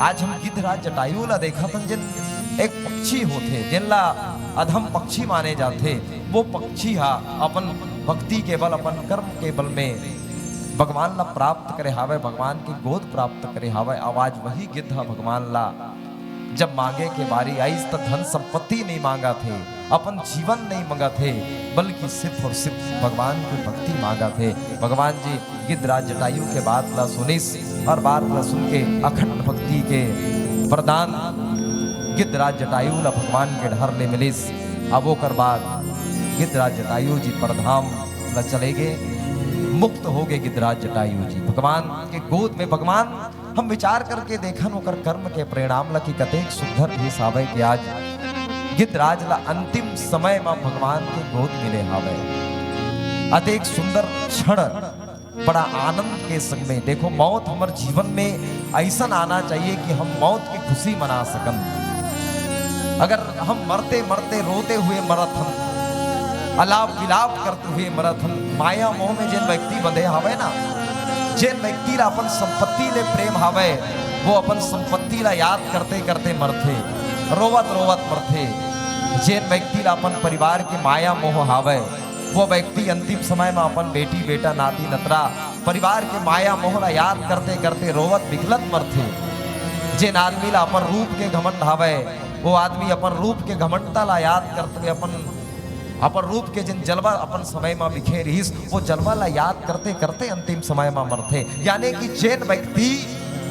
आज हम गिद्धराज जटायु ला देखत हन, जेन एक पक्षी होथे, जेन ला अधम पक्षी माने जाथे, वो पक्षी हा अपन भक्ति के बल, अपन कर्म के बल में भगवान ला प्राप्त करे हावय, भगवान के गोद प्राप्त करे हावय। अउ आज वही गिद्ध हा भगवान ला जब मांगे के बारी आइस, त धन संपत्ति नहीं मांगत हे, अपन जीवन नहीं मांगत हे, बल्कि सिर्फ और सिर्फ भगवान की भक्ति मांगत हे। भगवान जी गिद्धराज जटायु के बात ला सुनिस और बात ला सुन के अखंड भक्ति के वरदान गिद्धराज जटायु ला भगवान के डहर ले मिलिस। अब ओकर बाद गिद्धराज जटायु जी परधाम ला चले गे, मुक्त हो गे गिद्धराज जटायु जी भगवान के गोद में। भगवान हम विचार करके देखन ओकर कर्म के परिणाम ला कि कतेक सुंदर भेष हावय कि आज गिद्धराज ला अंतिम समय म भगवान के गोद मिले हावय। अतेक सुंदर क्षण बड़ा आनंद के संग में। देखो, मौत हमर जीवन में अइसन आना चाहिए कि हम मौत की खुशी मना सकन। अगर हम मरते मरते रोते हुए मरत हन, अलाप विलाप करते हुए मरत हन, माया मोह में जेन व्यक्ति बंधे हवय ना, जेन व्यक्ति ला अपन संपत्ति ले प्रेम हवय, वो अपन संपत्ति ला याद करते करते मरथे, रोवत रोवत मरथे। जेन व्यक्ति ला अपन परिवार के माया मोह हवय, वो व्यक्ति अंतिम समय में अपन बेटी बेटा नाती नतरा परिवार के माया मोह ला याद करते करते रोवत बिखलत मरथे। जेन आदमी ला अपन रूप के घमंड हवय, वो आदमी अपन रूप के घमंडता ला याद करते हुए अपन अपन रूप के जेन जलवा अपन समय म बिखे रिहिस, वो जलवा ला याद करते करते अंतिम समय म मरथे। यानी कि जेन व्यक्ति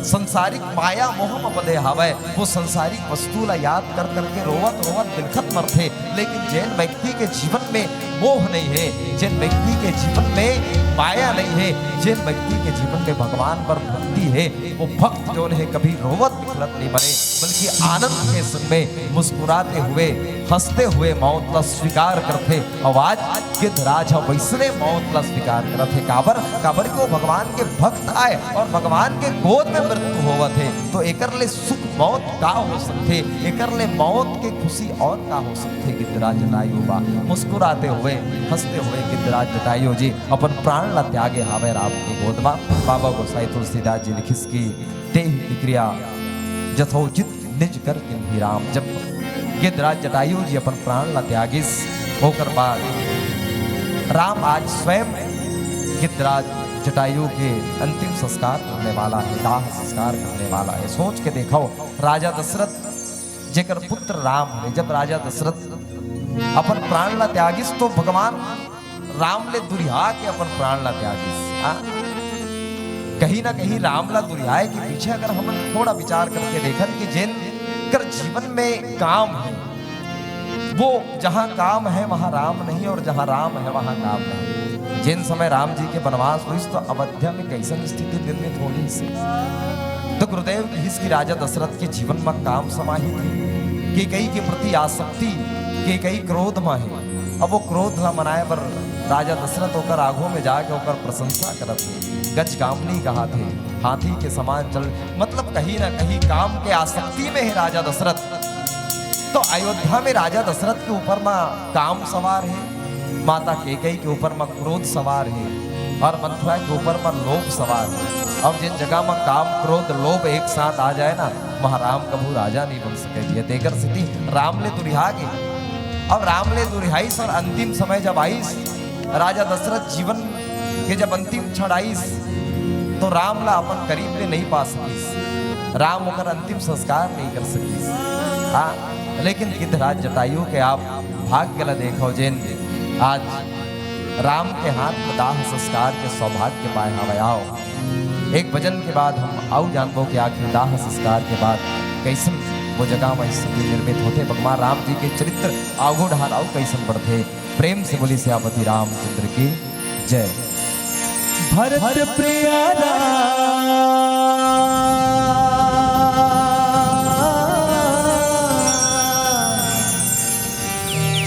संसारिक माया मोह म बंधे हवय, वो संसारिक वस्तु ला याद कर करके रोवत रोवत बिलखत मरथे। लेकिन जेन व्यक्ति के जीवन में मोह नहीं है, जेन व्यक्ति के जीवन में माया नहीं है, जेन व्यक्ति के जीवन में भगवान पर भक्ति है, वो भक्त जोन है कभी रोवत बिलखत नहीं मरे, बल्कि आनंद के संग में मुस्कुराते हुए, हंसते हुए मौत ला स्वीकार करथे। अउ आज गिद्धराज ह वइसने मौत ला स्वीकार करत हे। काबर? काबर कि वो भगवान के भक्त आय अउ भगवान के गोद में मृत्यु होवत हे, तो एकर ले सुख मौत का हो सकथे? एकर ले मौत के खुशी अउ का हो सकथे? गिद्धराज जटायु बा मुस्कुराते हुए, हंसते हुए गिद्धराज जटायु जी अपन प्राण ला त्यागे हावय राम के गोद म। बाबा गोसाई तुलसीदास जी लिखिस कि तेहि की क्रिया जथोचित निज कर किन्ही राम। जब गिद्धराज जटायु जी अपन प्राण ला त्यागिस, ओकर बाद राम आज स्वयं गिद्धराज जटायु के अंतिम संस्कार करने वाला है, दाह संस्कार करने वाला है। सोच के देखो, राजा दशरथ जेकर पुत्र राम है, जब राजा दशरथ अपन प्राण ला त्यागिस तो भगवान राम ले दुरिहा के अपन प्राण ला त्यागिस। हाँ? कहीं ना कहीं राम ला दुरिहाए के पीछे अगर हमन थोड़ा विचार करके देखन कि जेन कर जीवन में काम है, वो जहाँ काम है वहाँ राम नहीं और जहाँ राम है वहाँ काम नहीं। जेन समय राम जी के वनवास होइस तो अवध्या में कइसन स्थिति निर्मित होइस? तो गुरुदेव किहिस कि राजा दशरथ के जीवन म काम समाहित है, केकई के प्रति आसक्ति, केकई क्रोध म है। अब वो क्रोध ला मनाए बर राजा दशरथ ओकर आगू में जाके ओकर प्रशंसा करत हे, गजगामनी कहात हे, हाथी के समान चल, मतलब कहीं ना कहीं काम के आसक्ति में है राजा दशरथ। तो अयोध्या में राजा दशरथ के ऊपर म काम सवार है, माता केकई के ऊपर म क्रोध सवार है और मंथरा के ऊपर म लोभ सवार है। अब जेन जगह म काम, क्रोध, लोभ एक साथ आ जाए ना, वहाँ राम कभू राजा नहीं बन सके जी। तेकर सेती राम ले दुरिहा गे। अब राम ले दुरिहाइस और अंतिम समय जब आइस, राजा दशरथ जीवन के जब अंतिम क्षण आइस, तो राम ला अपन करीब में नहीं पा सकिस, राम ओकर अंतिम संस्कार नहीं कर सकिस। हाँ, लेकिन गिद्धराज जटायु के आप भाग्य ला देखो, जेन आज राम के हाथ में दाह संस्कार के सौभाग्य पाए हवय। आओ, एक भजन के बाद हम आऊ जानबो कि आखिर दाह संस्कार के बाद कइसन वो जगह म स्थिति निर्मित होथे, भगवान राम जी के चरित्र आगू डहर अउ कइसन बढ़थे। प्रेम से बोली सियापति रामचंद्र की जय। भरत प्रिया राम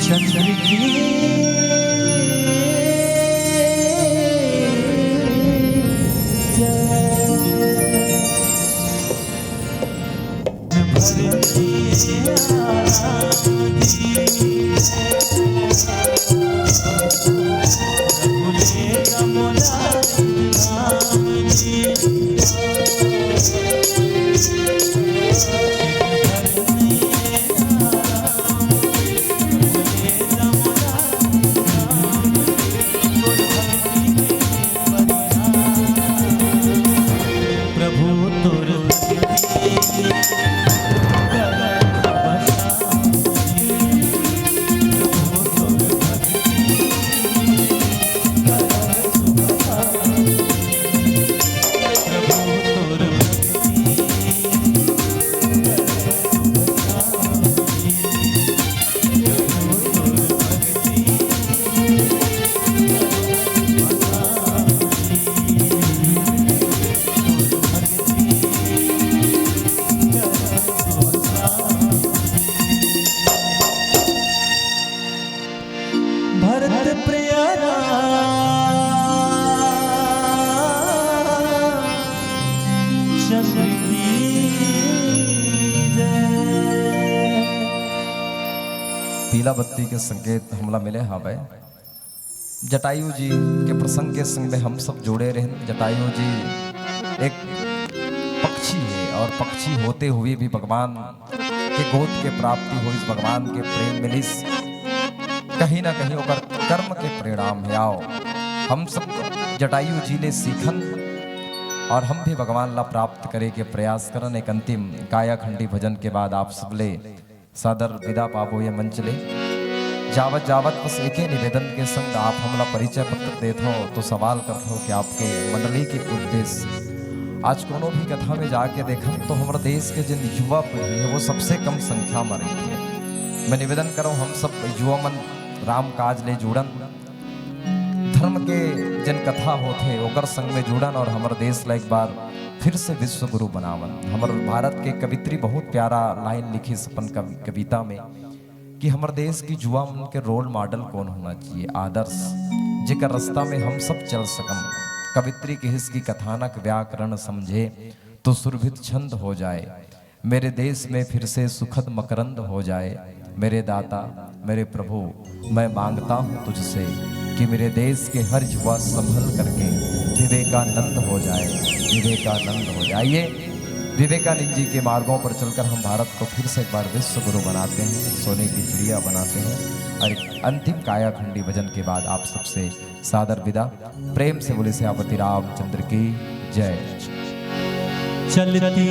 चंद्र की जय। पीला बत्ती के संकेत हमला मिले हावय। जटायु जी के प्रसंग के संग में हम सब जुड़े रहेन। जटायु जी एक पक्षी हे और पक्षी होते हुए भी भगवान के गोद के प्राप्ति होइस, भगवान के प्रेम मिलिस, कहीं ना कहीं ओकर कर्म के परिणाम हे। आओ, हम सब जटायु जी ले सीखन और हम भी भगवान ला प्राप्त करे के प्रयास करन। एक अंतिम कायाखंडी भजन के बाद आप सबले सादर विदा पाबो ये मंच ले। जावत जावत बस एके निवेदन के संग आप हमला परिचय पत्र देत हो तो सवाल करत हो कि आपके मंडली के उद्देश्य। आज कोनो भी कथा में जाके देखन तो हमर देश के जिन युवा पीढ़ी हे वो सबसे कम संख्या में रहिथे। मैं निवेदन करूँ हम सब युवा मन राम काज ले जुड़न, धर्म के जन कथा होथे ओकर संग में जुड़न और हमर देश ला एक बार फिर से विश्व गुरु बनावन। हमर भारत के कवित्री बहुत प्यारा लाइन लिखिस अपन कवि-, कविता में कि हमर देश की युवा मन के रोल मॉडल कौन होना चाहिए, आदर्श, जेकर रास्ता में हम सब चल सकन। कवित्री किहिस कि कथानक व्याकरण समझे तो सुरभित छंद हो जाए, मेरे देश में फिर से सुखद मकरंद हो जाए। मेरे दाता, मेरे प्रभु, मैं मांगता हूँ तुझसे कि मेरे देश के हर युवा संभल करके विवेकानंद हो जाए, विवेकानंद हो जाए। आइए, विवेकानंद जी के मार्गों पर चलकर हम भारत को फिर से एक बार विश्व गुरु बनाते हैं, सोने की चिड़िया बनाते हैं। और एक अंतिम कायाखंडी भजन के बाद आप सबसे सादर विदा। प्रेम से बोले सियापति रामचंद्र की जय। चलती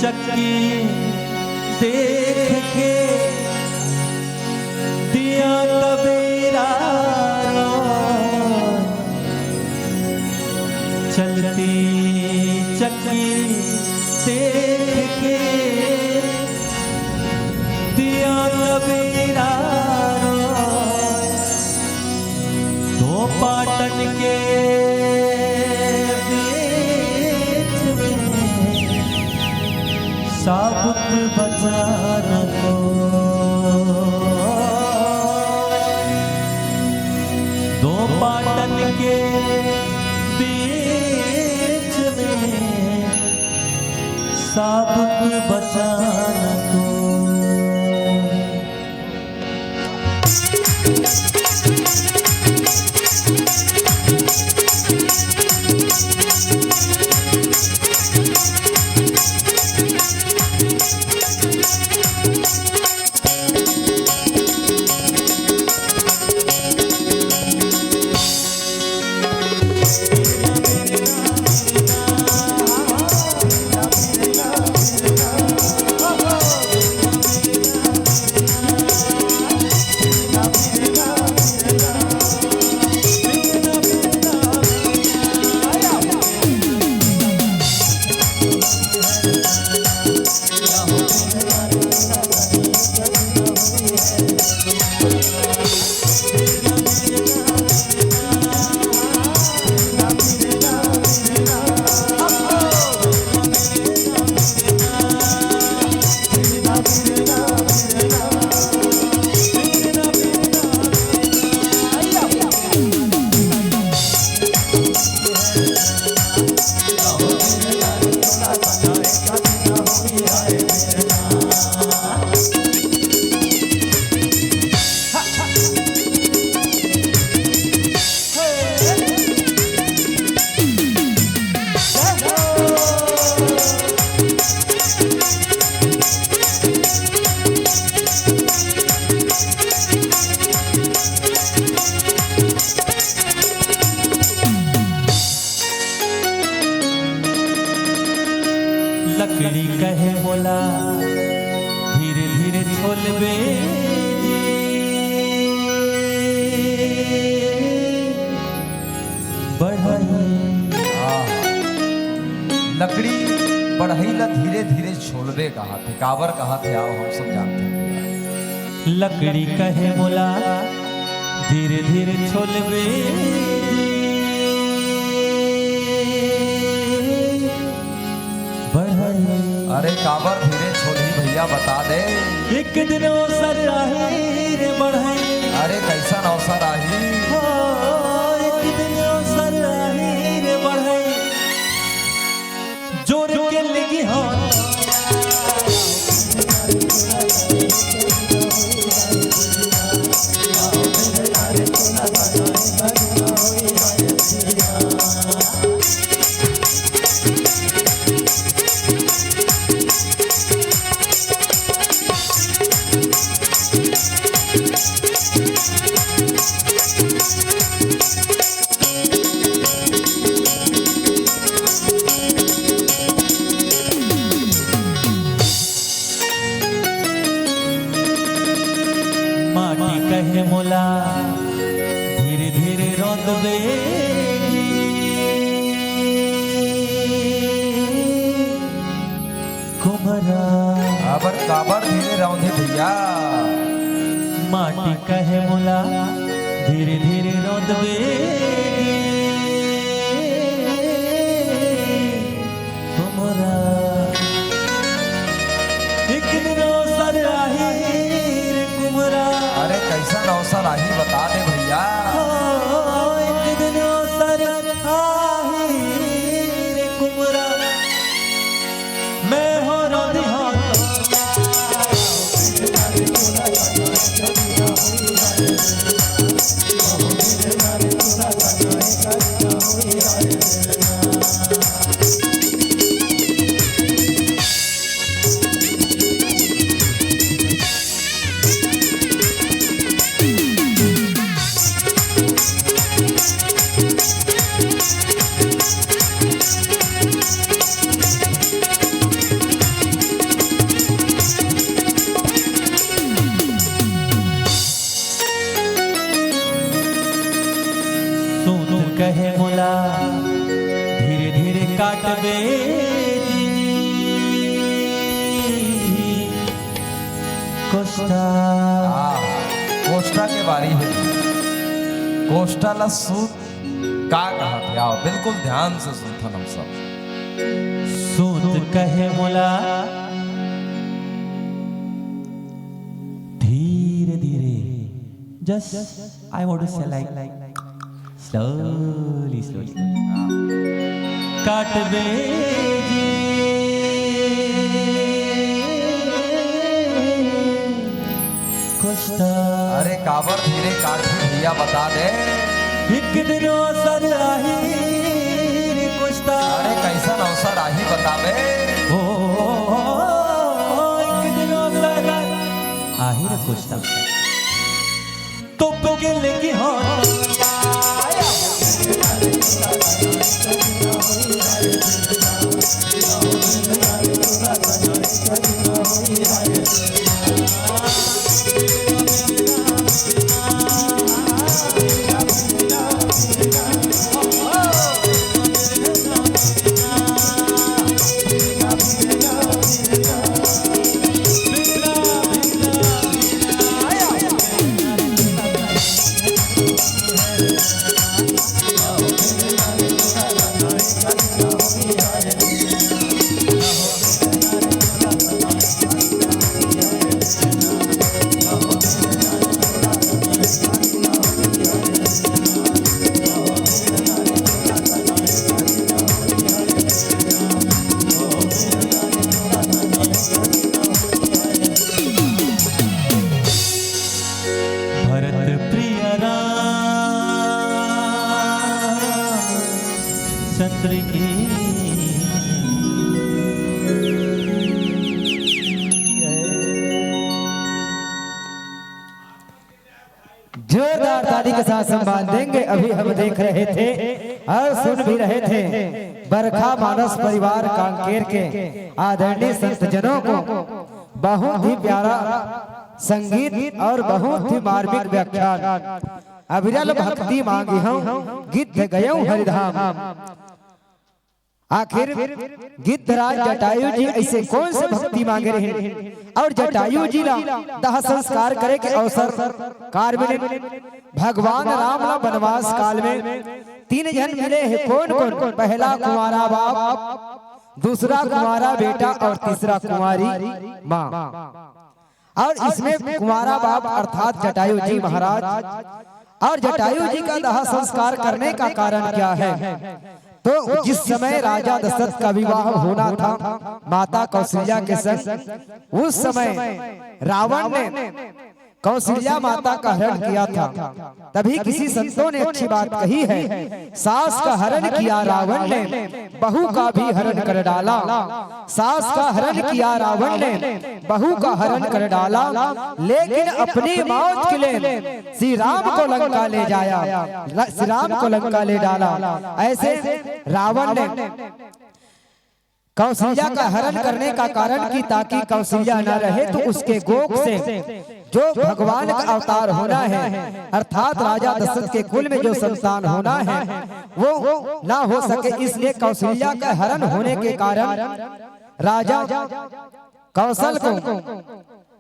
चक्की देख के दिया तबेरा रो, चलती चक्की देख के दिया तबेरा रो, दो पाटन के बीच में साबुत बचा न को, दो पाटन के बीच में साबुत बचा न को। लकड़ी कहे मोला धीरे धीरे छोलबे जी। बढ़ई। हाँ। लकड़ी बढ़ई ला धीरे धीरे छोलबे कहाथे, काबर कहाथे, आओ हम सब जानते हैं। लकड़ी कहे मोला धीरे धीरे छोलबे बढ़ई। अरे काबर धीरे छोलही भैया, बता दे। एक दिन अवसर आही रे बढ़ई। अरे कैसन अवसर आही? हो, एक दिन अवसर आही रे बढ़ई। जोर के लगी हो। धीरे धीरे रोंदबे कुमरा। अबर काबर धीरे रोंदे भैया? माटी कहे मोला धीरे धीरे रोंदबे कुमरा। एक दिन अवसर आही रे कुमरा। अरे कैसन अवसर आही बता दे भैया। ओ, एक दिन अवसर आही रे कुमरा। मैं हो रोंदी हो सूत कहे मोला धीरे धीरे काटबे कोष्ठा। हाँ, कोष्ठा के बारी हे। कोष्ठा ला सूत का कहत हे? आओ, बिल्कुल ध्यान से सुनथन हम सब। सूत कहे मोला धीरे धीरे, just I want to say like slowly, slowly, काटबे जी कोष्ठा। अरे काबर धीरे काटही भैया बता दे। एक दिन अवसर आही रे कोष्ठा। अरे कैसन अवसर आही बताबे? ओ, एक दिन अवसर आही रे कोष्ठा। तो पकड़ के हो भरत प्रिय राम चंद्र की। जोरदार ताली के साथ सम्मान देंगे। अभी हम देख रहे थे और सुन भी रहे थे बरखा मानस परिवार कांकेर के आदरणीय संत जनों को। बहुत ही प्यारा संगीत और बहुत ही मार्मिक व्याख्यान। अविरल भक्ति मांगी हूँ, गिद्ध गयऊँ हरिधाम। आखिर गिद्धराज जटायु जी ऐसे कौन से भक्ति मांगे रहे और जटायु जी ला दाह संस्कार करे के अवसर कार मिले? भगवान राम ला वनवास काल में तीन झन मिले हे। कौन कौन? पहला कुंवारा बाप, दूसरा कुंवारा बेटा और तीसरा कुंवारी माँ। और इसमें कुंवारा बाप अर्थात जटायु जी महाराज और जटायु जी का दाह संस्कार करने का कारण क्या है? तो जिस समय राजा दशरथ का विवाह होना था माता कौशल्या के संग, उस समय रावण ने कौशल्या माता का हरण किया था। तभी किसी संतों ने अच्छी बात कही है, सास का हरण किया रावण ने, बहू का भी हरण कर डाला। सास का हरण किया रावण ने, बहू का हरण कर डाला, लेकिन अपनी मौत के लिए श्री राम को लंका ले जाया, ल-, श्री राम को लंका ले डाला। ऐसे रावण ने कौशल्या का हरण करने का कारण कि ताकि कौशल्या न रहे तो उसके गोख से जो भगवान का अवतार होना है, अर्थात राजा दशरथ के कुल में जो संतान होना है, वो ना हो सके, इसलिए कौशल्या का हरण होने के कारण राजा कौशल को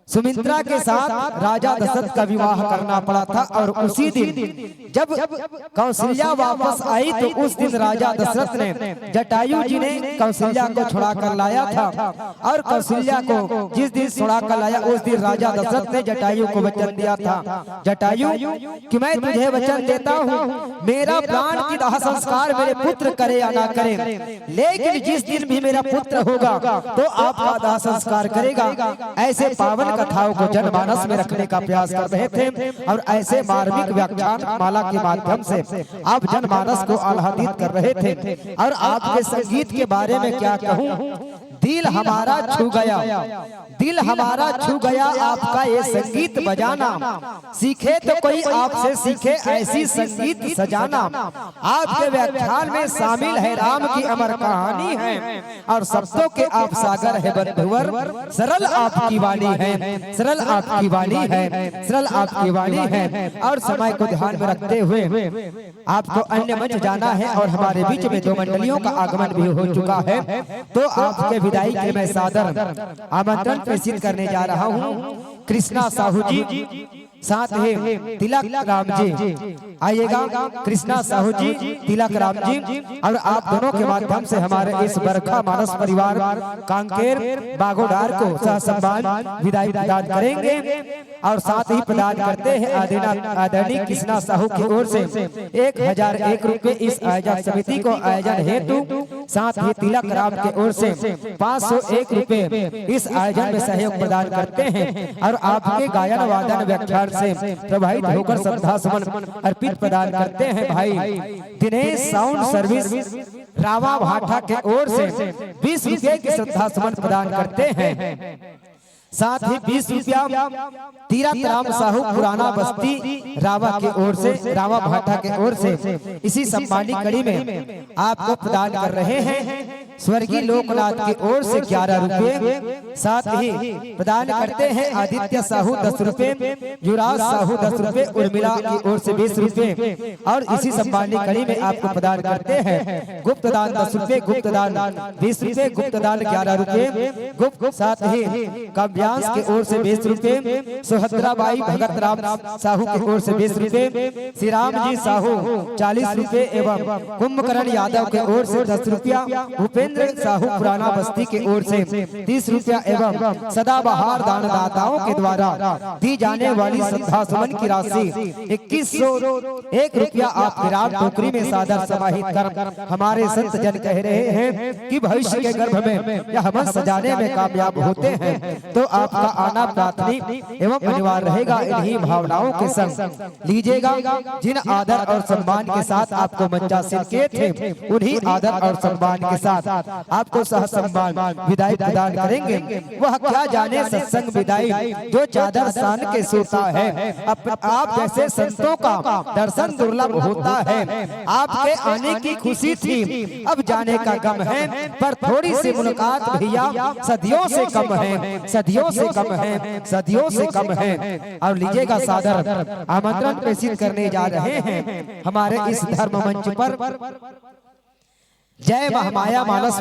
सुमित्रा के साथ राजा दशरथ का विवाह करना पड़ा था। और उसी दिन जब कौशल्या वापस आई, तो उस दिन राजा दशरथ ने, जटायु जी ने कौशल्या को छुड़ा कर लाया था। और कौशल्या को जिस दिन छुड़ा कर लाया, उस दिन राजा दशरथ ने जटायु को वचन दिया था, जटायु, कि मैं तुझे वचन देता हूँ, मेरा प्राण की दाह संस्कार मेरे पुत्र करे या ना करे, लेकिन जिस दिन भी मेरा पुत्र होगा, तो आपका दाह संस्कार करेगा। ऐसे पावन कथाओं को जनमानस में रखने का प्रयास कर रहे थे और ऐसे मार्मिक व्याख्यान माला के माध्यम से आप जनमानस को आह्लादित कर रहे थे। और आपके संगीत के बारे में क्या कहूँ, दिल हमारा छू गया, दिल हमारा छू गया आपका ये संगीत बजाना। सीखे तो कोई आपसे सीखे ऐसी संगीत सजाना। आपके व्याख्यान में शामिल है राम की अमर कहानी है, और शब्दों के आप सागर है बंधुवर, सरल आपकी वाणी है, सरल आपकी वाणी है, सरल आपकी वाणी है। और समय को ध्यान में रखते हुए आपको अन्य मंच जाना है और हमारे बीच में दो मंडलियों का आगमन भी हो चुका है। तो आपके विदाई के मैं सादर आमंत्रण प्रेषित करने जा रहा हूँ कृष्णा साहू जी, साथ ही तिलक राम जी। आइएगा कृष्णा साहू जी, तिलक राम जी, और आप दोनों के माध्यम से हमारे इस बरखा मानस परिवार कांकेर बागोडार को सह सम्मान विदाई प्रदान करेंगे। और साथ ही प्रदान करते हैं आदरणीय कृष्णा साहू की ओर से एक हजार एक रुपए इस आयोजक समिति को आयोजन हेतु, साथ ही तिलक राम की ओर से पाँच सौ एक रुपए इस आयोजन में सहयोग प्रदान करते हैं। और आपके गायन वादन व्याख्यान से प्रभावित होकर श्रद्धा सुमन अर्पित प्रदान करते हैं भाई दिनेश साउंड सर्विस रावा भाटा के ओर से बीस रुपए की श्रद्धा सुमन प्रदान करते हैं। साथ ही बीस रुपया तीरथ राम साहू पुराना बस्ती रावा के ओर से, रावा भाटा के ओर से इसी सम्मानित कड़ी में आपको प्रदान कर रहे हैं। स्वर्गीय लोकनाथ की ओर से ग्यारह रुपये, साथ ही प्रदान करते हैं आदित्य साहू दस रुपये, युवराज साहू दस रुपये, उर्मिला की ओर से बीस रुपये। और इसी सम्मानित कड़ी में आपको प्रदान करते हैं गुप्त दान दस रुपये, गुप्त दान बीस रुपये, गुप्त दान ग्यारह रुपये, गुप्त, साथ ही काव्यांश की ओर से बीस रुपये, सुभद्रा बाई भगत राम साहू की ओर से बीस रुपये, श्री राम जी साहू चालीस रुपये एवं कुंभकर्ण यादव की ओर से दस रुपया, भूपेंद्र साहू पुराना बस्ती की ओर से तीस रुपया एवं सदाबहार दानदाताओं के द्वारा दी जाने वाली श्रद्धा सुमन की राशि इक्कीस सौ एक रुपया आप विराट टोकरी में सादर समाहित कर हमारे संत जन कह रहे हैं कि भविष्य के गर्भ में यह मंच सजाने में कामयाब होते हैं तो आपका आना प्रार्थना एवं अनिवार्य रहेगा। इन्हीं भावनाओं के संग लीजिएगा, जिन आदर और सम्मान के साथ आपको मंचासीन किए थे, उन्हीं आदर और सम्मान के साथ आपको सह सम्मान विदाई प्रदान करेंगे। वह क्या जाने सत्संग विदाई जो चादर सान के सोता है। अप-, आप जैसे संतों का दर्शन दुर्लभ होता है। आपके आने की खुशी थी, अब जाने का गम है, पर थोड़ी सी मुलाकात भैया सदियों से कम है, सदियों से कम है, सदियों से कम है। और लीजिएगा सादर आमंत्रण प्रेषित करने जा रहे हैं हमारे इस धर्म मंच पर जय महामाया मानस